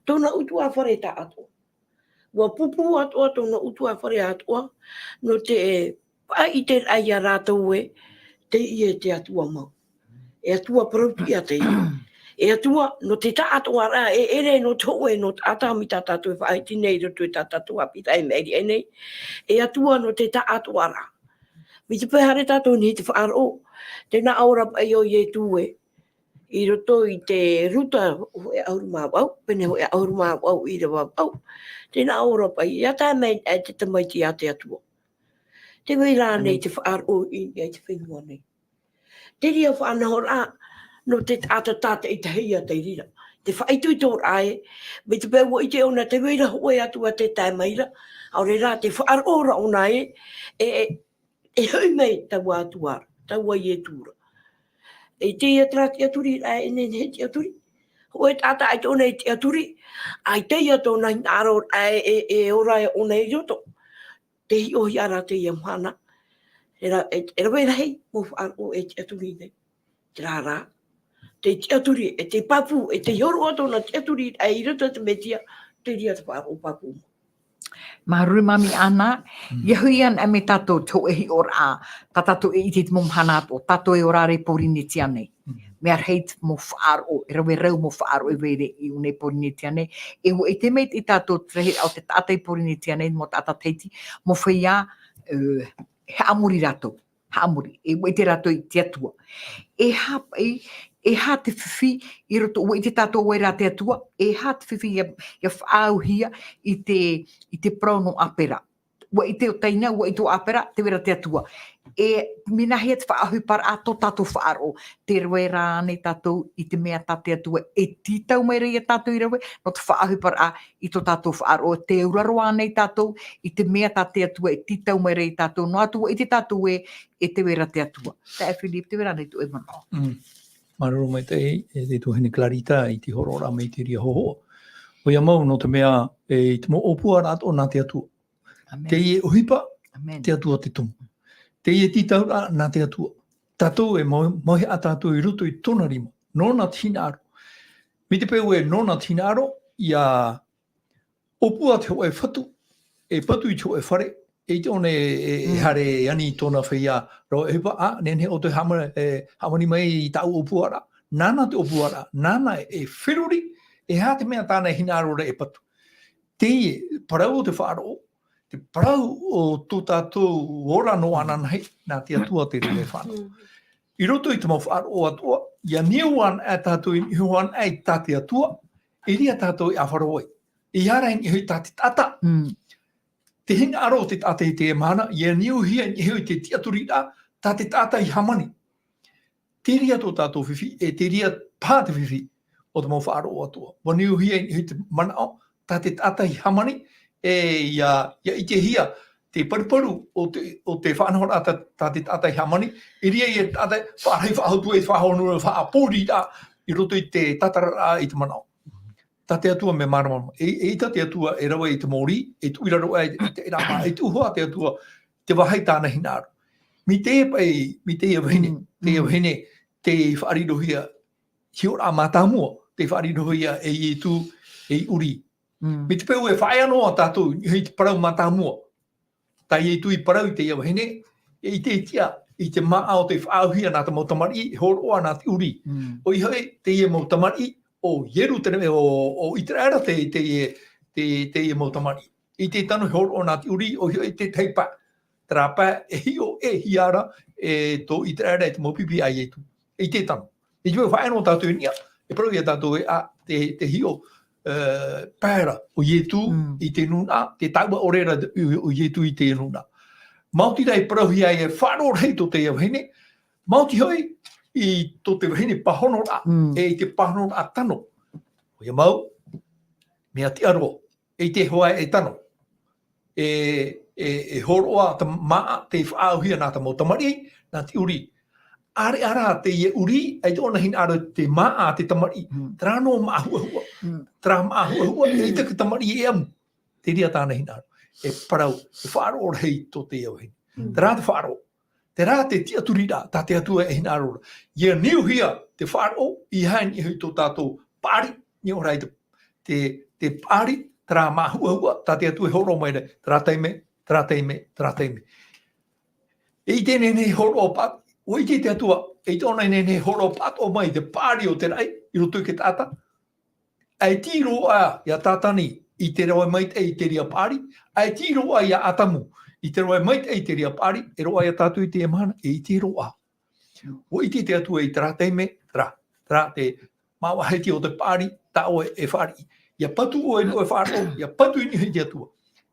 tōna ʻutuāfare tāʻatoʻa. ʻUa pūpū atoʻa tōna ʻutuāfare atoʻa, nō te faʻaʻiteraʻa ia rātou ē, teie te Atua mau. E Atua parau-tiʻa teie. E Atua, nō te taʻatoʻaraʻa, e ʻere nō te hōʻē nō te taʻata mai tā tātou e faʻahiti nei i roto i tā tātou haʻapiʻiraʻa i maʻiri aʻe nei. E Atua, nō te taʻatoʻaraʻa. Mai te peu e haere tātou nei i te faʻaroʻo, tē nā ʻō ra paʻi ʻo Ietu ē, i roto i te Ruta hōʻē ʻahuru mā vaʻu, pene hōʻē ʻahuru mā vaʻu ʻīrava vaʻu. Tē nā ʻō ra paʻi, ʻia tae mai anaʻe te tamaiti iā te Atua. Tē vai ra ānei Amen. te faʻaroʻo i niʻa i te fenua nei. Te reira faʻanahoraʻa, nō te taʻata tātaʻitahi ïa te reira. Te faʻaitoitoraʻa ē, mai te peu ʻua ʻite ʻōna tē vai ra hōʻē Atua tē tae mai ra, ʻaore rā tē faʻaroʻo ra ʻōna ē, e, e, e hoʻi mai taua Atua ra, taua Ietu ra. E teie terā tiʻaturiraʻa e nehenehe e tiʻaturi. Hōʻē taʻata ʻaita ʻōna e tiʻaturi, ʻaita ïa tōna hinaʻaro e, e, e ora ʻōna i roto. Tē hiʻohia ra teie mahana. E ra-, e, e rave rahi mau faʻaroʻo e tiʻaturi nei. Terā rā, te tiʻaturi, e te pāpū, e te hōroʻa tōna tiʻaturi, e i roto i te Mesia, te reira te faʻaroʻo pāpū. Māuruuru Māmī Ana, Mm. ʻia hoʻi anaʻe mai tātou te hōʻē hiʻoraʻa, tā tātou e ʻite i te mau mahana atoʻa, tātou e ora ra i Pōrīnetia nei. Mm. Mea rahi te mau faʻaroʻo, e rave rau mau faʻaroʻo e vai ra i ʻō nei Pōrīnetia nei. E ʻua ʻite maitaʻi tātou te rahiraʻa o te taʻata i Pōrīnetia nei, mau taʻata Tahiti, mau feiā, e, haʻamori rātou. Haʻamori, e ʻua ʻite rātou i te Atua. E aha paʻi, e aha te fifi i roto, ʻua ʻite tātou ʻo vai ra te Atua, e aha te fifi ʻia, ʻia faʻaauhia i te, i te parau nō Apera. ʻUa ʻite ʻo Taina, ʻua ʻite ʻo Apera, tē vai ra te Atua. E mea nāhea te faʻaʻohiparaʻa tō tātou faʻaroʻo, tē rave ra ānei tātou i te mea tā te Atua e tītau mai ra ia tātou i rave, nō te faʻaʻohiparaʻa i tō tātou faʻaroʻo, tē auraro ānei tātou i te mea tā te Atua e tītau mai ra ia tātou, noa atu ʻua ʻite tātou ē, e tē vai ra te Atua. Taeaʻe Philip, tē vai ra ānei tō ʻoe manaʻo? Mm. Māuruuru maitaʻi, e te tuahine Clarita, i te hōroʻaraʻa mai i te reira hōhoʻa. ʻOia mau, nō te mea, e, i te mau ʻōpuaraʻa atoʻa nā te Atua. Amen. Teie ʻohipa, Amen. te Atua te tumu. Teie tītauraʻa nā te Atua. Tātou e mau, mauhaʻa tātou i roto i tōna rima. Nōna te hinaʻaro. Mai te peu e nōna te hinaʻaro, ʻia ʻōpua te hōʻē fatu, e patu i te hōʻē fare, e ʻite ʻōna e, e, e Mm. haere ani i tōna feiā rave ʻohipa, ā, nehenehe ʻoutou e hāma-, e, hāmani mai i tāʻu ʻōpuaraʻa, nāna te ʻōpuaraʻa, nāna e feruri, e aha te mea tāna e hinaʻaro ra e patu. Teie, parau o te faʻaroʻo, te parau o tō tātou ora noa ananahi, nā te Atua te reira e fānaʻo. Mm. I roto i te mau faʻaroʻo atoʻa, ʻia niu anaʻe tātou i niʻa anaʻe i tā te Atua, i reira tātou e ʻāfaro ai. ʻEiaha rā i niʻa iho i tā te taʻata. Mm. Te hinaʻaro o te taʻata i teie mahana, ʻia niuhia i niʻa iho i te tiʻaturiraʻa, tā te taʻata i hāmani. Te reira tō tātou fifi, e te reira paha te fifi o te mau faʻaroʻo atoʻa. ʻUa niuhia i niʻa iho i te manaʻo, tā te taʻata i hāmani, e ʻia, ʻia ʻitehia te paruparu o te, o te faʻanahoraʻa tā, tā te taʻata i hāmani, i reira ia te taʻata e faʻarahi faʻahou atu ai, faʻahonu, faʻapōriraʻa i roto i te tātararaʻa i te manaʻo. Tā te Atua mea māramarama. E, eʻita te Atua e rave i te mōrī, e tuʻu i raro aʻe i te, i te ʻēraʻa, e tuʻu hoʻi te Atua, te vāhi tāna hinaʻaro. Mai teie paʻi, mai teie vahine, Mm, teie mm. vahine, tei faʻarirohia, hiʻoraʻa mātāmua, tei faʻarirohia e Ietu, ei ʻurī. Mm. Mai te peu e faʻaea noa tātou, i te parau mātāmua. Tā Ietu i parau i teie vahine, e ʻite ʻia, i te māʻa o tei faʻaauhia nā te mau tamariʻi, e hōroʻa nā te ʻurī. Mm. ʻOia hoʻi, teie mau tamariʻi, ʻo Ierutarema, ʻo, ʻo ʻĪteraʻera te, te, te, teie mau tamariʻi. I te tano e hōroʻa nā te ʻurī, ʻoia hoʻi te tahi pae. Terā pae, e hiʻo, e hiʻo ra, e tō ʻĪteraʻera, e te mau pipi a Ietu. I te tano. I te faʻaea noa tātou i niʻa, e parau ia tātou ē, ā, te, te hiʻo, e, pae ra o Ietu Mm. i te nūnaʻa, te taua ʻore ra o, o Ietu i te nūnaʻa. Maoti rā i parauhia ai e faʻaroʻo rahi tō teie vahine, maoti hoʻi i tō te vahine pāhonoraʻa, Mm. e i te pāhonoraʻa tano. ʻOia mau, mea tiʻa roa, e ʻite hoʻi e tano. E, e, e hōroʻa te māʻa tei faʻaauhia nā te mau tamariʻi, nā te ʻurī. ʻAreʻa rā teie ʻurī, ʻaita ʻōna hinaʻaro te māʻa a te tamariʻi. Mm. Terā noa māʻa huʻahuʻa. Mm. Terā māʻa huʻahuʻa, eʻita te tamariʻi e ʻamu. Te reira tāna hinaʻaro. E parau, e faʻaroʻo rahi tō teie vahine. Mm. Terā te faʻaroʻo. Terā te tiʻaturiraʻa, tā te Atua e hinaʻaro ra. ʻIa niuhia te faʻaroʻo, ʻeiaha i niʻa iho i tō tātou paʻari, niʻa ora i te, te, te paʻari, terā māʻa huʻahuʻa, tā te Atua e hōroʻa mai ra, terā taime, terā taime, terā taime. E ʻite nehenehe e hōroʻa paʻi, ʻua ʻite te Atua, eʻita ʻōna i nehenehe e hōroʻa paʻi atoʻa mai te paʻari o te raʻi, i roto i te taʻata, ʻaita i roaʻa ia Tātani i te rave maitaʻi i te reira paʻari, ʻaita i roaʻa ia Atamu i te rave maitaʻi i te reira paʻari, e roaʻa ia tātou i teie mahana, e ʻaita i roaʻa. ʻUa ʻite te Atua i terā taime, terā, terā te māʻa vahiti o te paʻari, tā ʻoe e fāriʻi. ʻIa patu ʻoe i tō ʻoe faʻaroʻo, ʻia patu i niʻa iho i te Atua.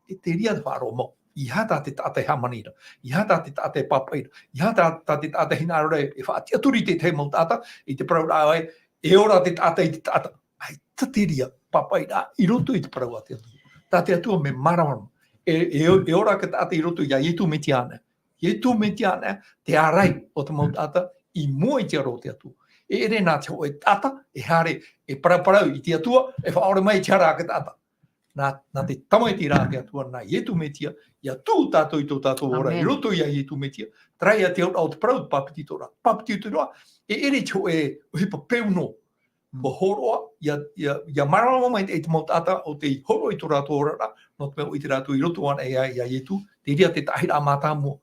E te reira te faʻaroʻo mau. ʻEiaha tā te taʻata e hāmani ra. ʻEiaha tā te taʻata e pāpaʻi ra. ʻEiaha tā, tā te taʻata e hinaʻaro ra e, e faʻatiʻaturi i te tahi mau taʻata, i te parauraʻa ē, e ora te taʻata i te taʻata. ʻAita te reira, pāpaʻi ra, i roto i te parau a te Atua. Tā te Atua mea māramarama. E, e, e ora te taʻata i roto ia Ietu Metia anaʻe. Ietu Metia anaʻe, te ārai o te mau taʻata, i mua i te aro o te Atua. E ʻere nā te hōʻē taʻata, e haere, e paraparau i te Atua, e faʻaʻore mai i te hara a te taʻata. Nā, nā te Tamaiti rā te Atua, nā Ietu Metia, ʻia tuʻu tātou i tō tātou ora, i Amen. roto ia Ietu Metia, terā ia te auraʻa o te parau, te pāpetitoraʻa. Pāpetitoraʻa, e ʻere i te hōʻē ʻohipa peu noa. Mm. ʻUa hōroʻa, ʻia, ʻia, ʻia māramarama mai te, te mau taʻata o tei hōroʻa i tō rātou oraraʻa, nō te mea ʻua ʻite rātou i roto anaʻe ia, ia Ietu, te reira te taʻahiraʻa mātāmua,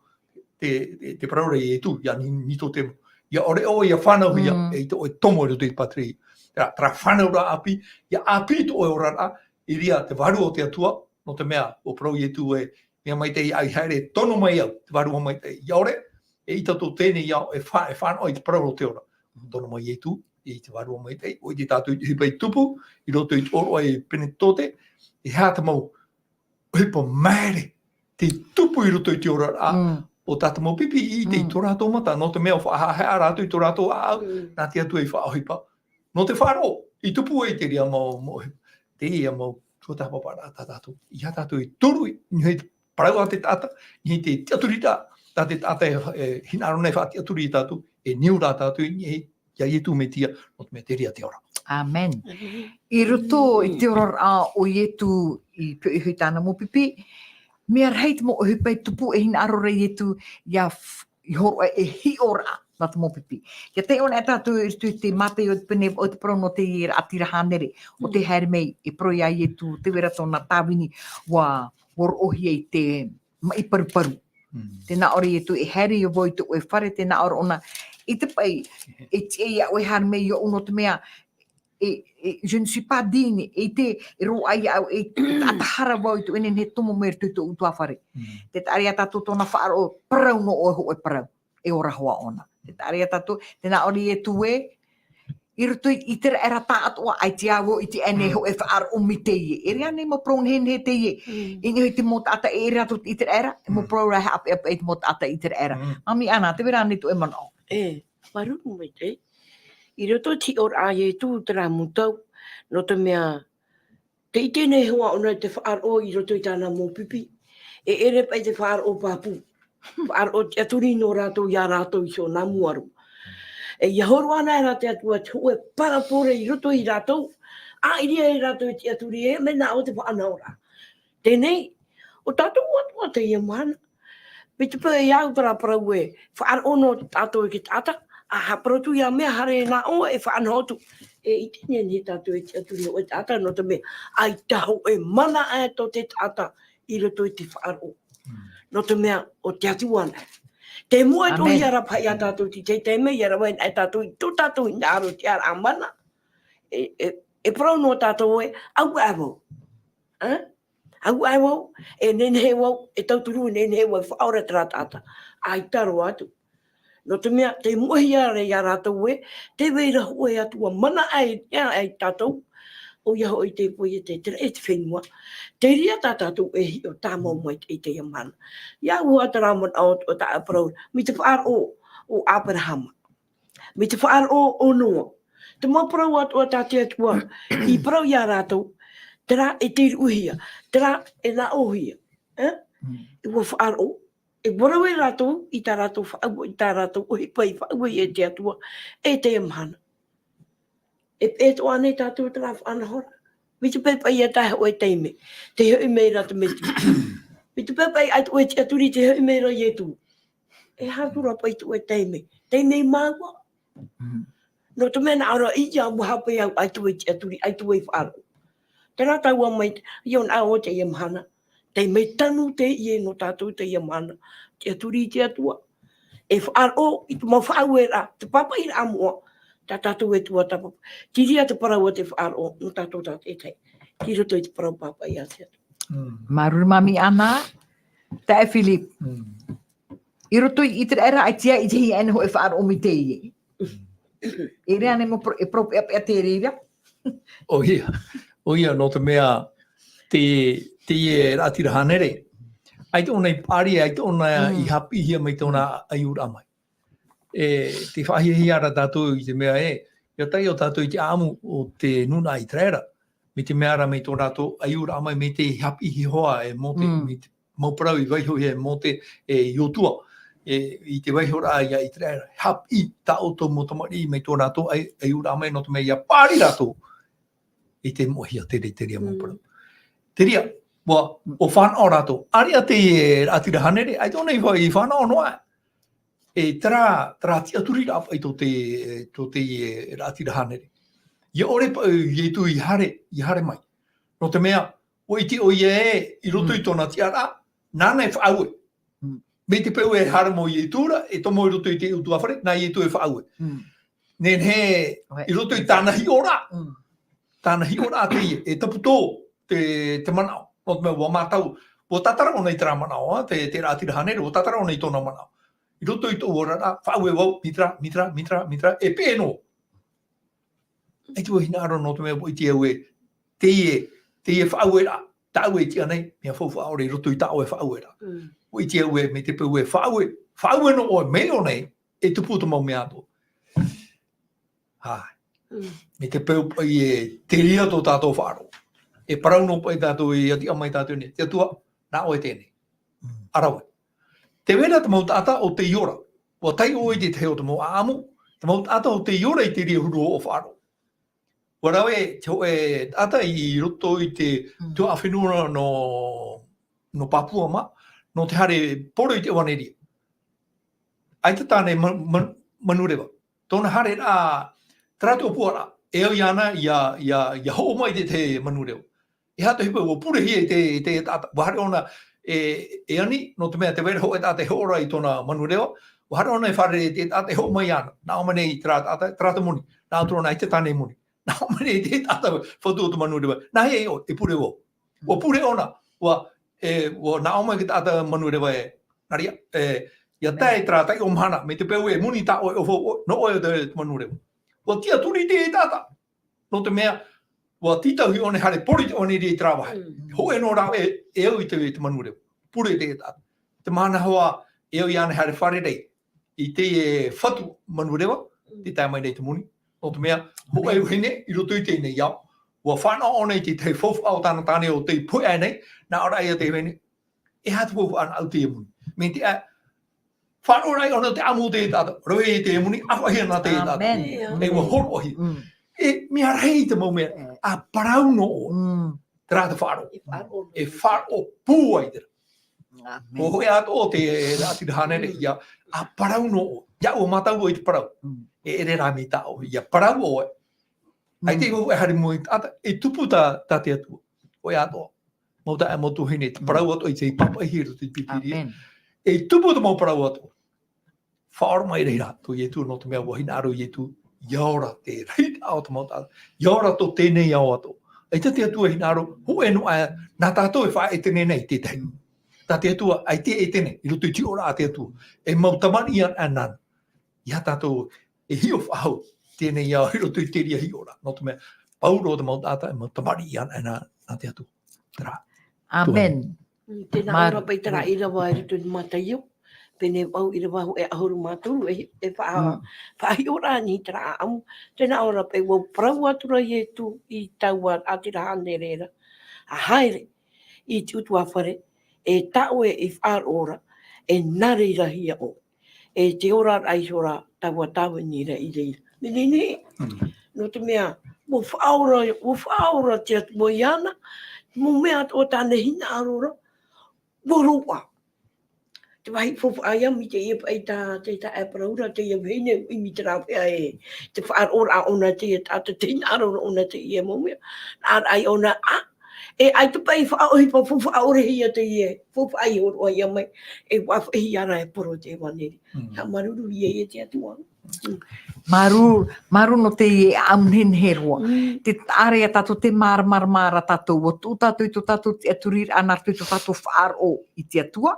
te, te, te parau ra ia Ietu, ia Ni-, Nikodemo. ʻIa ʻore ʻoe ʻia fānauhia, Mm. eʻita ʻoe tomo i roto i te pātireia. Terā, terā fānauraʻa ʻāpī, ʻia ʻāpī tō ʻoe oraraʻa, i reira te Vārua o te Atua, nō te mea, ʻua parau Ietu ē, mea maitaʻi au i haere, tono mai au, te Vārua Maitaʻi. ʻIa ʻore, eʻita tō teie nei ao e fā-, e fānaʻo i te parau o te ora. Tono mai Ietu, i te Vārua Maitaʻi, ʻua ʻite tātou i te ʻohipa i tupu, i roto i te ʻōroʻa i Penetikote, e aha te mau ʻohipa māere, tei tupu i roto i te oraraʻa, Mm. o tā te mau pipi i ʻite i Mm. tō rātou mata, nō te mea ʻua faʻahaʻehaʻa rātou i tō rātou ʻāʻau, Mm. nā te Atua i faʻaʻohipa. Nō te faʻaroʻo, i tupu ai te reira mau, mau, te reira mau tuatāpaparaʻa tā tātou. ʻEiaha tātou e turu i, i niʻa i te parau a te taʻata, i niʻa i te tiʻaturiraʻa, tā te taʻata e, e hinaʻaro nei e faʻatiʻaturi ia tātou, e niu rā tātou i niʻa i, ia Ietu Metia, nō te mea te reira te ora. Amen. Amen. I roto i te oraraʻa o Ietu i pīhaʻi iho i tāna mau pipi, mea rahi te mau ʻohipa e tupu e hinaʻaro ra Ietu, ʻia f-, i hōroʻa e hiʻoraʻa. nā te mau pipi. Ia taiʻo anaʻe tātou i roto i te Mātaio o te pene, o te parau nō te raʻatira hānere, o te haere mai, e parau iā Ietu, tē vai ra tōna tāvini, ʻua, ʻua roʻohia i te maʻi paruparu. Mm. Tē nā ʻō ra Ietu, e haere ïa vau i tō ʻoe fare, tē nā ʻō ra ʻōna, i te paʻi, e tiʻa iā ʻoe e haere mai iāʻu nō te mea, e, e, je ne suis pas digne, e te, e roaʻa iāʻu, e taʻata hara vau i tō ʻoe nehenehe e tomo mai i roto i tō ʻutuāfare. Mm. Tē taʻa ra iā tātou tōna faʻaroʻo, parau noa ʻoe hōʻē parau, e ora hoʻi ʻōna. Tē taʻa ra iā tātou, tē nā ʻō ra Ietu ē, i roto i te raʻatira tāʻatoʻa, ʻaita vau i ʻite ānei Mm. hōʻē faʻaroʻo mai teie. E ʻere ānei mau parau nehenehe teie. Mm. I niʻa i te mau taʻata e ʻere atu i te raʻatira, e mau Mm. parau rā e haʻapeʻapeʻa i te mau taʻata i te raʻatira. Mm. Māmī Ana, tē vai ra ānei tō ʻoe manaʻo? E, māuruuru maitaʻi. I roto i te hiʻoraʻa a Ietu terā mau tau, nō te mea, tē ʻite nei hoʻi ʻōna i te faʻaroʻo i roto i tāna mau pipi. E ʻere paʻi te faʻaroʻo pāpū. Faʻaroʻo tiʻaturi nō rātou iā rātou i tōna mau ʻaro. E ʻia hōroʻa anaʻe ra te Atua te hōʻē parabole i roto iā rātou, ʻāʻiri ai rātou e tiʻaturi e mea nā ʻō te faʻanahoraʻa. Teie nei, ʻo tātou atoʻa teie mahana. Mai te peu e au terā parau ē, faʻaroʻo noa tātou e te taʻata, ʻa haʻaparau atu ïa mea haere nā ʻō e faʻanaho atu. E ʻite nei tātou e tiʻaturi hōʻē taʻata, nō te mea, ʻaita hōʻē mana ʻē tō te taʻata i roto i te faʻaroʻo. Mm. Nō te mea, ʻo te Atua anaʻe. Te moʻe Amen. Tō ia ra paʻi iā tātou i te taime, ʻia rave anaʻe tātou i tō tātou hinaʻaro tiʻaraʻa mana. E, e, e parau noa tātou ē, ʻaita vau. Ē? ʻAita vau, e nehenehe vau, e tauturu, e nehenehe vau, e faʻaora terā taʻata. ʻAita roa atu. Nō te mea, tē moʻehia ra iā rātou ē, tē vai ra hōʻē Atua mana ʻē, ʻē, ʻē iā tātou, ʻoia hoʻi te poiete, te raʻi e te fenua. Te reira tā tātou e hiʻo tāmau mai i teie mahana. ʻIa au ā terā manaʻo o tā ʻoe parau, mai te faʻaroʻo o Aperahama. Mai te faʻaroʻo o Noa. Te mau parau atoʻa tā te Atua i parau iā rātou, terā e tei ruʻuhia, terā e nā ʻōhia. Ē? Mm. ʻUa faʻaroʻo, e ʻua rave rātou i tā rātou faʻaue, i tā rātou ʻohipa i faʻaue e te Atua, e teie mahana. E, e toʻa nei tātou terā faʻanahoraʻa. Mai te peu paʻi ʻaita hōʻē taime, tē hoʻi mai ra te Metua. Mai te peu paʻi ʻaita hōʻē tiʻaturi, tē hoʻi mai ra Ietu. E aha atu ra paʻi te hōʻē taime, taime māua. Mm. Nō te mea nā ʻō ra, ʻia, ʻua hape au, ʻaita hōʻē tiʻaturi, ʻaita hōʻē faʻaroʻo. Terā taua mai, ʻia ʻō na ʻo teie mahana. Tē mai tanu teie nō tātou teie mahana. Tiʻaturi i te Atua. E faʻaroʻo i te mau faʻaueraʻa, te pāpaʻiraʻa moʻa, tā tātou e tuatāpapa. Terā te parau o te faʻaroʻo, nō tātou tātaʻitahi. I roto i te parau pāpaʻi a te Atua. Mm. Māuruuru Māmī Ana, taeaʻe Philip. Mm. I roto i te raʻatira, ʻaita e ʻitehia ʻānei hōʻē faʻaroʻo mai teie. E ʻere ānei mau pro-, e parau peʻapeʻa te reira. ʻOia, ʻoia, nō te mea, te, teie raʻatira hānere. ʻAita ʻōna i paʻari, ʻaita ʻōna Mm. i haʻapiʻihia mai tōna ʻaiūraʻa mai. E, tē faʻahiahia ra tātou i te mea ē, ʻia taiʻo tātou i te ʻāʻamu o te nūnaʻa ʻĪteraʻera. Mai te mea ra mai tō rātou ʻaiūraʻa mai, mai te haʻapiʻi hoʻi e Mōte, Mm. mai te mau parau i vaihohia e Mōte, e Iosua, e, i te vaihoraʻa ia ʻĪteraʻera. Haʻapiʻi tā ʻoutou mau tamariʻi mai tō rātou ʻai-, ʻaiūraʻa mai nō te mea ʻia paʻari rātou i te moʻehia, te reira, te reira mau Mm. parau. Te reira, ʻua, ʻua fānaʻo rātou. ʻAreʻa te raʻatira hānere, ʻaita ʻōna i fā-, i fānaʻo noa. E terā, terā tiʻaturiraʻa paʻi tō te, tō te, e, raʻatira hānere. ʻIa ʻore paʻi Ietu i haere, i haere mai. Nō te mea, ʻua ʻite ʻoia ē, i roto i Mm. tōna tiʻaraʻa, nāna e faʻaue. Mm. Mai te peu e haere mai Ietu ra, e tomo i roto i te ʻutuāfare, nā Ietu e faʻaue. Mm. Nehenehe, Right. i roto i tāna hiʻoraʻa. Mm. Tāna hiʻoraʻa teie, e taputō te, te manaʻo. Nō te mea ʻua mātau, ʻua tātara ʻōna i terā manaʻo, ā, te, te raʻatira hānere, ʻua tātara ʻōna i tōna manaʻo. I roto i tō ʻoe oraraʻa, faʻaue vau, mai terā, mai terā, mai terā, mai terā, e peʻe noa. ʻAita vau hinaʻaro nō te mea ʻua ʻite au ē, teie, teie faʻaueraʻa, tāʻu e tiʻa nei, mea faufaʻa ʻore i roto i tā ʻoe faʻaueraʻa. Mm. ʻUa ʻite au ē, mai te peu e faʻaue, faʻaue noa ʻoe mai ʻō nei, e tupu te mau mea atoʻa. Hai. Mm. Mai te peu paʻi e te reira tō tātou faʻaroʻo. E parau noa paʻi tātou i ʻati mai tātou nei, te Atua, nā ʻoe teie nei. Mm. ʻA rave. Tē vai ra te mau taʻata ʻo tei ora. ʻUa taiʻo i te tahi o te mau ʻāʻamu, te mau taʻata ʻo tei ora i te reira huru o faʻaroʻo. ʻUa rave te hōʻē taʻata i roto i te Mm. tuhaʻa fenua nō, nō Papua mā, nō te haere poro i te ʻevaneria. ʻAita tāna e ma-, ma-, manureva. Tōna haereraʻa, terā te ʻōpuaraʻa, e au iāna ia, ia, ia hoʻo mai te, te manureva. E aha te ʻohipa, ʻua purehia e te, e te taʻata, ʻua haere ʻōna e, e ani, nō te mea tē vai ra hoʻi e taʻata e hoʻo ra i tōna manureva, ʻua haere ʻōna e fārerei i te taʻata e hoʻo mai iāna, nā ʻō mai nei terā taʻata, terā te moni, nā ʻō atu ra ʻōna ʻaita tāna e moni. Nā ʻō mai nei te taʻata fatu o te manureva, nā hea ʻoe, e pure vau. ʻUa pure ʻōna, ʻua, e, ʻua nā ʻō mai te taʻata manureva ē, nā reira, e, ʻia tae terā taiʻo mahana, mai te peu e moni tā ʻoe, ʻo, ʻo, nō ʻoe te, te manureva. ʻUa tiʻaturi te taʻata. Nō te mea, ʻua tītauhia ʻōna e haere pori ʻōna i terā vāhi. Mm. Hōʻē noa rāveʻa e, e au i te, te manureva. Pure te taʻata. Te mahana hoʻi, e au iāna e haere fārerei i te fatu manureva, Mm. tē tae mai nei te moni. Nō te mea, hōʻē vahine, i roto i teie nei ao, ʻua fānaʻo ʻōna i te tahi faufaʻa o tāna tāne ʻo tei pohe aʻe nei, nā ʻō ra ia te vahine, e aha te faufaʻa nā ʻu teie moni. Mai te, ā, faʻaroʻo ra ʻōna te ʻamu o te taʻata, rave i te moni, ʻāfaʻihia nā te taʻata. Amen. E ʻua hōroʻahia. Mm. E, mea rahi te mau mea, E. ʻa parau noa ʻoe. Mm. Terā te faʻaroʻo. E faʻaroʻo. E faʻaroʻo pūai terā. Amen. ʻUa hōʻē atoʻa te raʻatira hānere Mm. ia, ʻa parau noa ʻoe. ʻIa ʻua mātau ʻoe i te parau. Mm. E ʻere rā mai tā ʻoe, ʻia parau ʻoe. ʻAita Mm. ʻoe e haere mai i te taʻata, e tupu tā, tā te Atua. ʻOe atoʻa. Mau taeaʻe, mau tuahine, te Mm. parau atoʻa i te pāpaʻihia i roto i te Pīpīria. Amen. E tupu te mau parau atoʻa. Faʻaora mai i reira tō Ietu, nō te mea ʻua hinaʻaro Ietu, ʻia ora te rahiraʻa o te mau taʻata, ʻia ora tō teie nei ao atoʻa. ʻAita te Atua e hinaʻaro, hōʻē noa aʻe, nā tātou e faʻaʻētene nei i te tahi. Mm. Tā te Atua, ʻaita e ʻētene, i roto i te hiʻoraʻa a te Atua. E mau tamariʻi anaʻe nāna. ʻIa tātou, e hiʻo faʻahou, teie nei ao i roto i te reira hiʻoraʻa. Nō te mea, pauroa te mau taʻata, e mau tamariʻi anaʻe nā, nā te Atua. Terā. Amen. Mm, tēnā Mār-, ʻō ra paʻi terā mm. ʻīrava i roto i te Mataio, pene mau ʻīrava hōʻē ʻahuru mā toru, e, e faʻa-, Mm. faʻahiʻo ra nei terā ʻāʻamu. Tēnā ʻō ra paʻi, ʻua parau atu ra Ietu i taua raʻatira hānere ra, ʻa haere i te ʻutuāfare, e tā ʻoe i faʻaroʻo ra, e nā reira hia ʻoe. E te ora ra iho ra taua tāvini ra i reira. Nehenehe, Mm. nō te mea, ʻua faʻaora, ʻua faʻaora te Atua iāna, mau mea atoʻa tāna e hinaʻaro ra, ʻua roaʻa. Te vāhi faufaʻa ia, mai teie paʻi tā, te taeaʻe parau ra, teie vahine, ʻimi te rāveʻa e, te faʻaroʻoraʻa ʻōna teie taʻata, te hinaʻaro ra ʻōna teie mau mea. Nā reira ʻōna, ā, e ʻaita paʻi faʻaʻohipa faufaʻa ʻore hia teie, faufaʻa i hōroʻahia mai, e faʻaʻohipa ra e parau te ʻevanelia. Mm. Haʻamāuruuru ia i te Atua. Mm. Māuruuru, māuruuru nō teie ʻāʻamu nehenehe roa. Mm. Tē taʻa ra tātou te māramarama ra tātou, ʻua tuʻu tātou i tō tātou tiʻaturiraʻa nā roto i tō tātou faʻaroʻo i te Atua,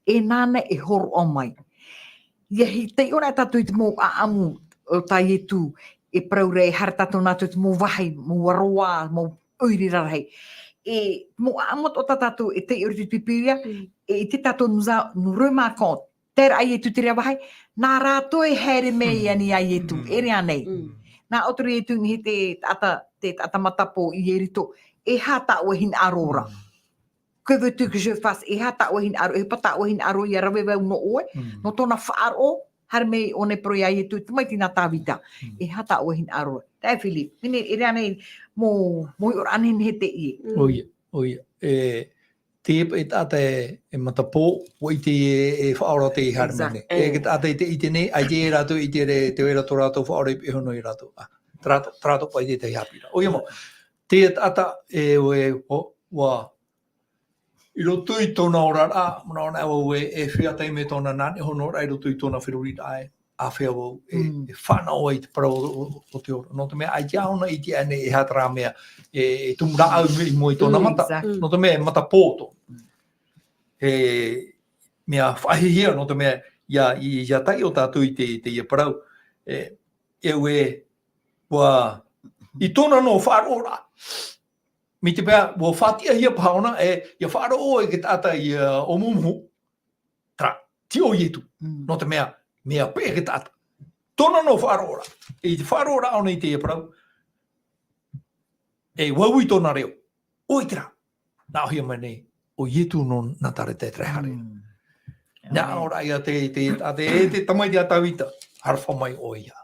e nāna e hōroʻa mai. ʻIa hi-, taiʻo ra tātou i te mau ʻāʻamu o tā Ietu, e parau ra e haere tātou nā roto i te mau vāhi, mau aroā, mau ʻoire rarahi. E mau ʻāʻamu atoʻa tā tātou e taiʻo i te Pīpīria, Mm. e ʻite tātou nous a-, nous remarquons, terā Ietu terā vāhi, nā rātou e haere mai Mm. ani a Ietu, Mm. e rave nei. Mm. Nā ʻō atu ra Ietu nei te taʻata, te taʻata matapō i Ieriko, e aha tā ʻoe hinaʻaro ra. Mm. Que veux-tu que je fasse? E aha tā ʻoe hinaʻaro, e pā tā ʻoe hinaʻaro ʻia rave vau nō ʻoe, Mm. nō tōna faʻaroʻo, haere mai ʻōna e parau ia Ietu, tamaiti nā Tāvita. Mm. E aha tā ʻoe hinaʻaro. Taeaʻe Philip, nehenehe, e rave nei, mau, mau hiʻoraʻa nehenehe teie. Mm. ʻOia, ʻoia. E, te paʻi taʻata e, e matapō, ʻua ʻite e, e faʻaora tei haere mai nei. Exact. E, te taʻata i te, ʻite nei, ʻaita e rātou i te re-, tē vai ra tō rātou faʻaora i pihaʻi iho nō ia rātou. Ā, terā atoʻa, terā atoʻa paʻi te tahi haʻapiʻiraʻa. ʻOia mau. Te taʻata e, e, ʻo, ʻua, i roto i tōna oraraʻa, manaʻo anaʻe vau ē, e feiā taime tōna nā niʻa iho nō rā i roto i tōna feruriraʻa ē, āfea vau, e, Mm. e fānaʻo ai i te parau o, o, o te ora. Nō te mea, ʻaita ʻōna i ʻite aʻe nei e aha terā mea, e, e tumu rāʻau i mua i tōna Mm, mata. Exact. Mm. Nō te mea, e matapō tō. Mm. E, mea faʻahiahia, nō te mea, ʻia, i, ʻia taiʻo tātou i te, teie parau. E, e ue, ʻua, i tōna noa faʻaroʻoraʻa. Mai te peu, ʻua faʻatiʻahia paha ʻōna, e, ʻia faʻaroʻo e te taʻata i, ā, ʻōmuʻomuhu. Terā, tei ʻō Ietu. Mm. Nō te mea, mea peʻe te taʻata. Tōna noa faʻaroʻoraʻa. I te faʻaroʻoraʻa ʻōna i teie parau. E, ʻua ui tōna reo. ʻOia terā. Nā ʻōhia mai nei, ʻo Ietu nō Nazareta e terā haere. Mm. Nā Amen. Ora ia te, te, a te, te tamaiti a Tāvita, aroha mai ʻoia.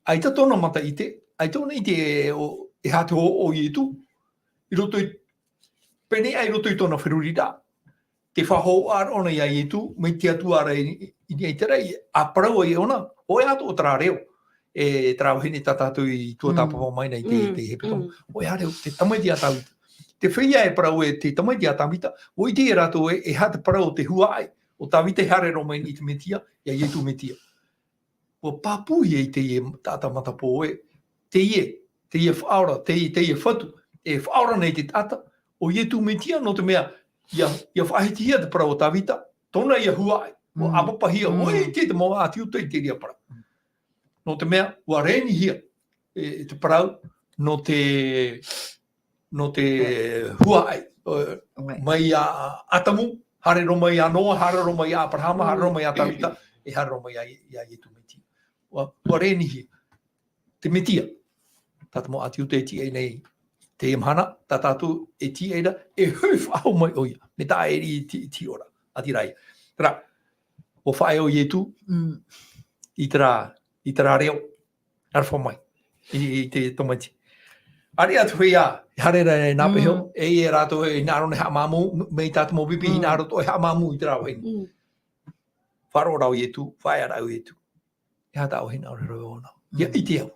ʻAita tōna mata ʻite, ʻaita ʻōna ʻite e, ʻo, e aha te hō-, ʻo Ietu, i roto i, pēnei aʻe i roto i tōna feruriraʻa. te faʻahoʻa ʻōna iā Ietu, mai te Atua ra i, i, i te rai, a parau ai ʻōna, ʻoia atoʻa terā reo, e terā vahine tā tātou i tuatāpapa mai nei te, te hepetoma. ʻOia reo, te tamaiti a Tāvita. Te feiā e parau e te tamaiti a Tāvita, ʻua ʻite rātou e, e aha te parau o te huaʻai, ʻo Tāvita e haere roa mai i te Metia, iā Ietu Metia. ʻUa pāpūhia i teie taʻata matapō ē, teie, teie faʻaora, teie, teie fatu, e faʻaora nei te taʻata, ʻo Ietu Metia, nō te mea, ʻia, ʻia faʻahitihia te parau o Tāvita, tōna ia huaʻai, ʻua ʻāpapahia, ʻua ʻite te mau ʻāti Iuta i te reira parau. Nō te mea, ʻua rēnihia, e, e te parau, nō te, nō te huaʻai, e, mai iā Atamu, haere roa mai iā Noa, haere roa mai iā Aperahama, haere roa mai iā Tāvita, e haere roa mai iā, iā Ietu Metia. ʻUa, ʻua rēnihia. Te Metia. Tā te mau ʻāti Iuta e tīaʻi nei, teie mahana, tā tātou e tīaʻi ra, e hui faʻahou mai ʻoia. Mai tā ʻEri i te, i te ora. ʻĀtīrā ia. Terā, ʻua faʻaea ʻo Ietu, i terā, i terā reo, aroha mai. I, i te tamaiti. ʻĀreʻa atu feiā, e haere ra e nā peho, e ia rātou e hinaʻaro nei haʻamāmū, mai tā te mau pipi hinaʻaro atoʻa e haʻamāmū i terā vahine. Faʻaroʻo rā ʻo Ietu, faʻaea rā ʻo Ietu. E aha tāʻu hinaʻaro e rave ʻōna. ʻIa ʻite au.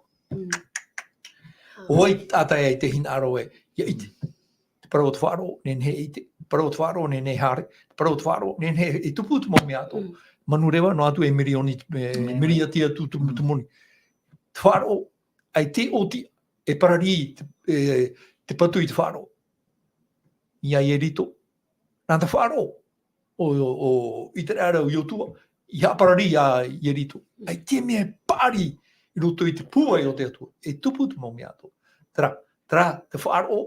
ʻO vai taʻata e te hinaʻaro ē, ʻia ʻite. Te parau o te faʻaroʻo, nehenehe e ʻite. Te parau o te faʻaroʻo, nehenehe e haere. Te parau o te faʻaroʻo, nehenehe e tupu te mau mea atoʻa. Manureva, noa atu e mirioni, e, miriati atu te, te moni. Te faʻaroʻo, ʻaita e ʻōti, e parari, e, te patu i te faʻaroʻo. Iā Ierito, nā te faʻaroʻo o, o, o ʻĪteraʻera, o Iotua, i haʻaparari iā Ierito. ʻAita e mea e paʻari i roto i te pūai o te Atua. E tupu te mau mea atoʻa. Terā, terā, te faʻaroʻo,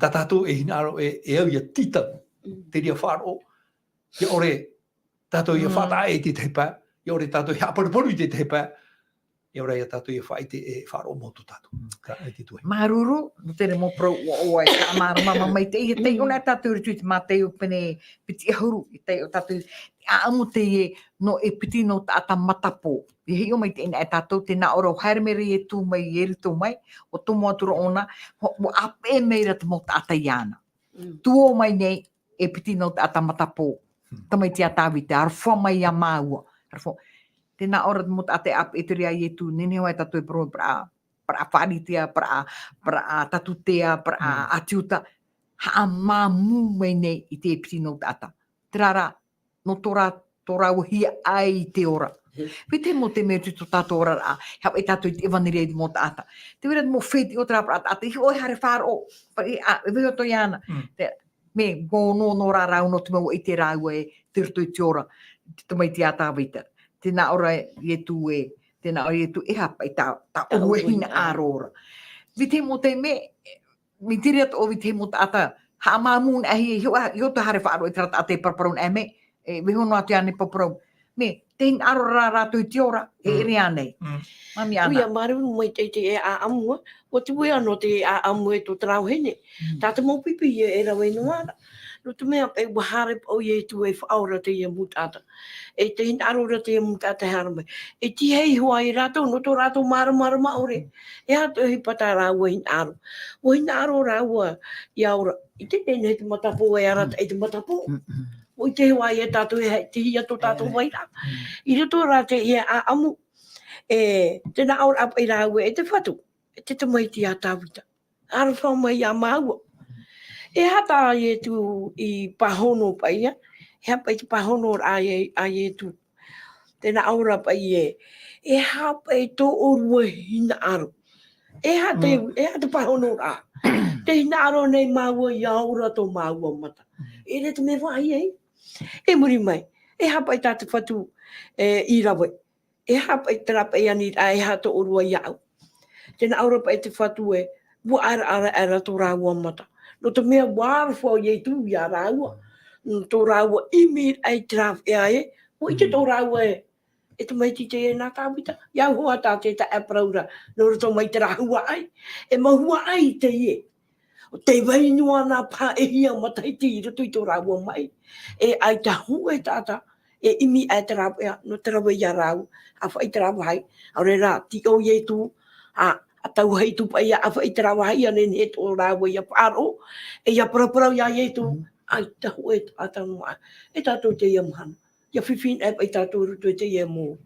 tā tātou e hinaʻaro e, e au ʻia tītau. Te reira faʻaroʻo, ʻia ʻore tātou ʻia faʻataʻa i te tahi pae, ʻia ʻore tātou ʻia haʻaparuparu i te tahi pae, ʻia ʻore ia tātou ʻia faʻaʻite e faʻaroʻo mau tō tātou. Terā, ʻaita e tuahi. Māuruuru, nō te mau parau ʻoaʻoa e haʻamārama mai te, e taiʻo na tātou i roto i te Mātaio pene piti ʻahuru, e taiʻo tātou, ʻāʻamu teie nō e piti nō taʻata matapō. E hiʻo mai teie na e tātou, tē nā ʻō ra ʻua haere mai ra Ietu mai Ierito mai, ʻua tomo atu ra ʻōna, ʻua, ʻua ʻāpeʻe mai ra te mau taʻata iāna. Tuō mai nei, e piti nō taʻata matapō. Tamaiti a Tāvita, aroha mai iā māua. Aroha. Tē nā ʻō ra te mau taʻata e ʻāpeʻe atu ra iā Ietu, nehenehe hoʻi tātou e parau, parau, parau Pharisea, parau, parau Tatutea, parau ʻĀti Iuta. Haʻamāmū mai nei i te piti nō taʻata. Terā rā, nō tō rā, tō rāua hiaʻai i te ora. Vetahi mau taime i tō tātou oraraʻa, e haʻapaʻo tātou i te ʻevanelia i te mau taʻata. Tē vai ra te mau fētiʻi o terā parau taʻata, i hiʻo e haere faʻaroʻo, e, a, e vaiiho atoʻa iāna. Te, mea, ʻua ono noa rā rāua nō te mea ʻua ʻite rāua ē, tei roto i te ora, te tamaiti a Tāvita. Tē nā ʻō ra Ietu ē, tē nā ʻō ra Ietu, e haʻapaʻo tā, tā ʻoe hinaʻaro ra. Vetahi mau taime, mai te reira atoʻa vetahi mau taʻata, haʻamāmū na hia, i hiʻo, i hiʻo te haere faʻaroʻo i terā taʻata e paraparau na mai, e, vaiiho noa atu iāna e paraparau. Mea, te hinaʻaro ra rātou i te ora, e ʻere ānei. Māmī Ana. ʻOia, māuruuru maitaʻi te ʻāʻamu, ʻua tuʻu ʻia nō te ʻāʻamu e tō terā vahine. Tā te mau pipi e, e rave noa ra. Nō te mea, e, ʻua haere paʻi ʻo Ietu e faʻaora teie mau taʻata. E te hinaʻaro ra teie mau taʻata e haere mai. E tīaʻi hoʻi rātou, nō tō rātou māramarama ʻore. E aha te ʻohipa tā rāua hinaʻaro. ʻUa hinaʻaro rāua ʻia ora. ʻIte nei, nei te matapō e arataʻi te matapō. ʻUa ʻite hoʻi e tātou e haʻitihia tō tātou vairaʻa. I roto rā teie ʻāʻamu. E, tē nā ʻō ra paʻi rāua e te Fatu. E te tamaiti a Tāvita. Aroha mai iā māua. E aha tā Ietu i pāhono paʻi ia? E aha paʻi te pāhonoraʻa a Ie-, a Ietu? Tē nā ʻō ra paʻi ē, e aha paʻi tō ʻōrua hinaʻaro? E aha te, e aha te pāhonoraʻa? Tē hinaʻaro nei māua ʻia ora tō māua mata. E ʻere te mea vāhi ai. E muri mai, e aha paʻi tā te Fatu, e, i rave? E aha paʻi terā paʻi aniraʻa, e aha tō ʻōrua iaʻu? Tē nā ʻō ra paʻi te Fatu ē, ʻua ʻaraʻara aʻera tō rāua mata. Nō te mea ʻua aroha ʻo Ietu iā rāua. Nō tō rāua ʻimiraʻa i terā veʻa ē, ʻua ʻite tō rāua ē, e tamaiti teie nā Tāvita. ʻIa au hoʻi tātou e taʻe parau ra, nō roto mai terā huaʻai. E mau huaʻai teie. ʻO tē vai noa na paha e hia matahiti i roto i tō rāua maʻi. E ʻaita hōʻē taʻata, e ʻimi aʻe terā veʻa, nō te rave iā rāua, ʻāfaʻi terā vāhi, ʻaore rā, tīaʻi ʻo Ietu, ʻa, ʻa tauahi atu paʻi ʻia ʻāfaʻi terā vāhi, ʻia nehenehe tō rāua ʻia faʻaroʻo, e ʻia paraparau iā Ietu, ʻaita hōʻē taʻata noa. E tātou teie mahana. ʻIa fifi anaʻe paʻi tātou i roto i teie mau,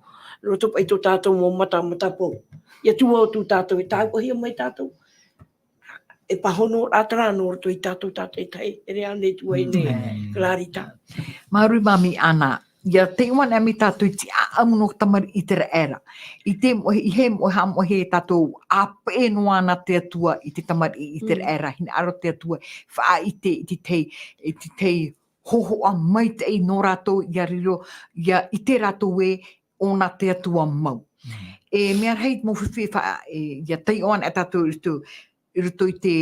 roto paʻi tō tātou mau mata, matapō. ʻIa tuaotu tātou, e tāuʻahia mai tātou. E pāhono rā terā nō roto ia tātou tātaʻitahi, e ʻere ānei, tuahine Clarita? Māuruuru māmī Ana, ʻia taiʻo anaʻe mai tātou i te ʻāʻau nō te tamariʻi ʻĪteraʻera. I te moʻe, i te moʻe, haʻamoʻehia e tātou ʻāpeʻe noa nā te Atua i te tamariʻi ʻĪteraʻera, hinaʻaro te Atua, faʻaʻite i te tahi, i te tahi hōhoʻa maitaʻi nō rātou ʻia riro, ʻia ʻite rātou ē, ʻo nā te Atua mau. E mea rahi te mau fifi e fa-, e, ʻia taiʻo anaʻe tātou i roto, i roto i te,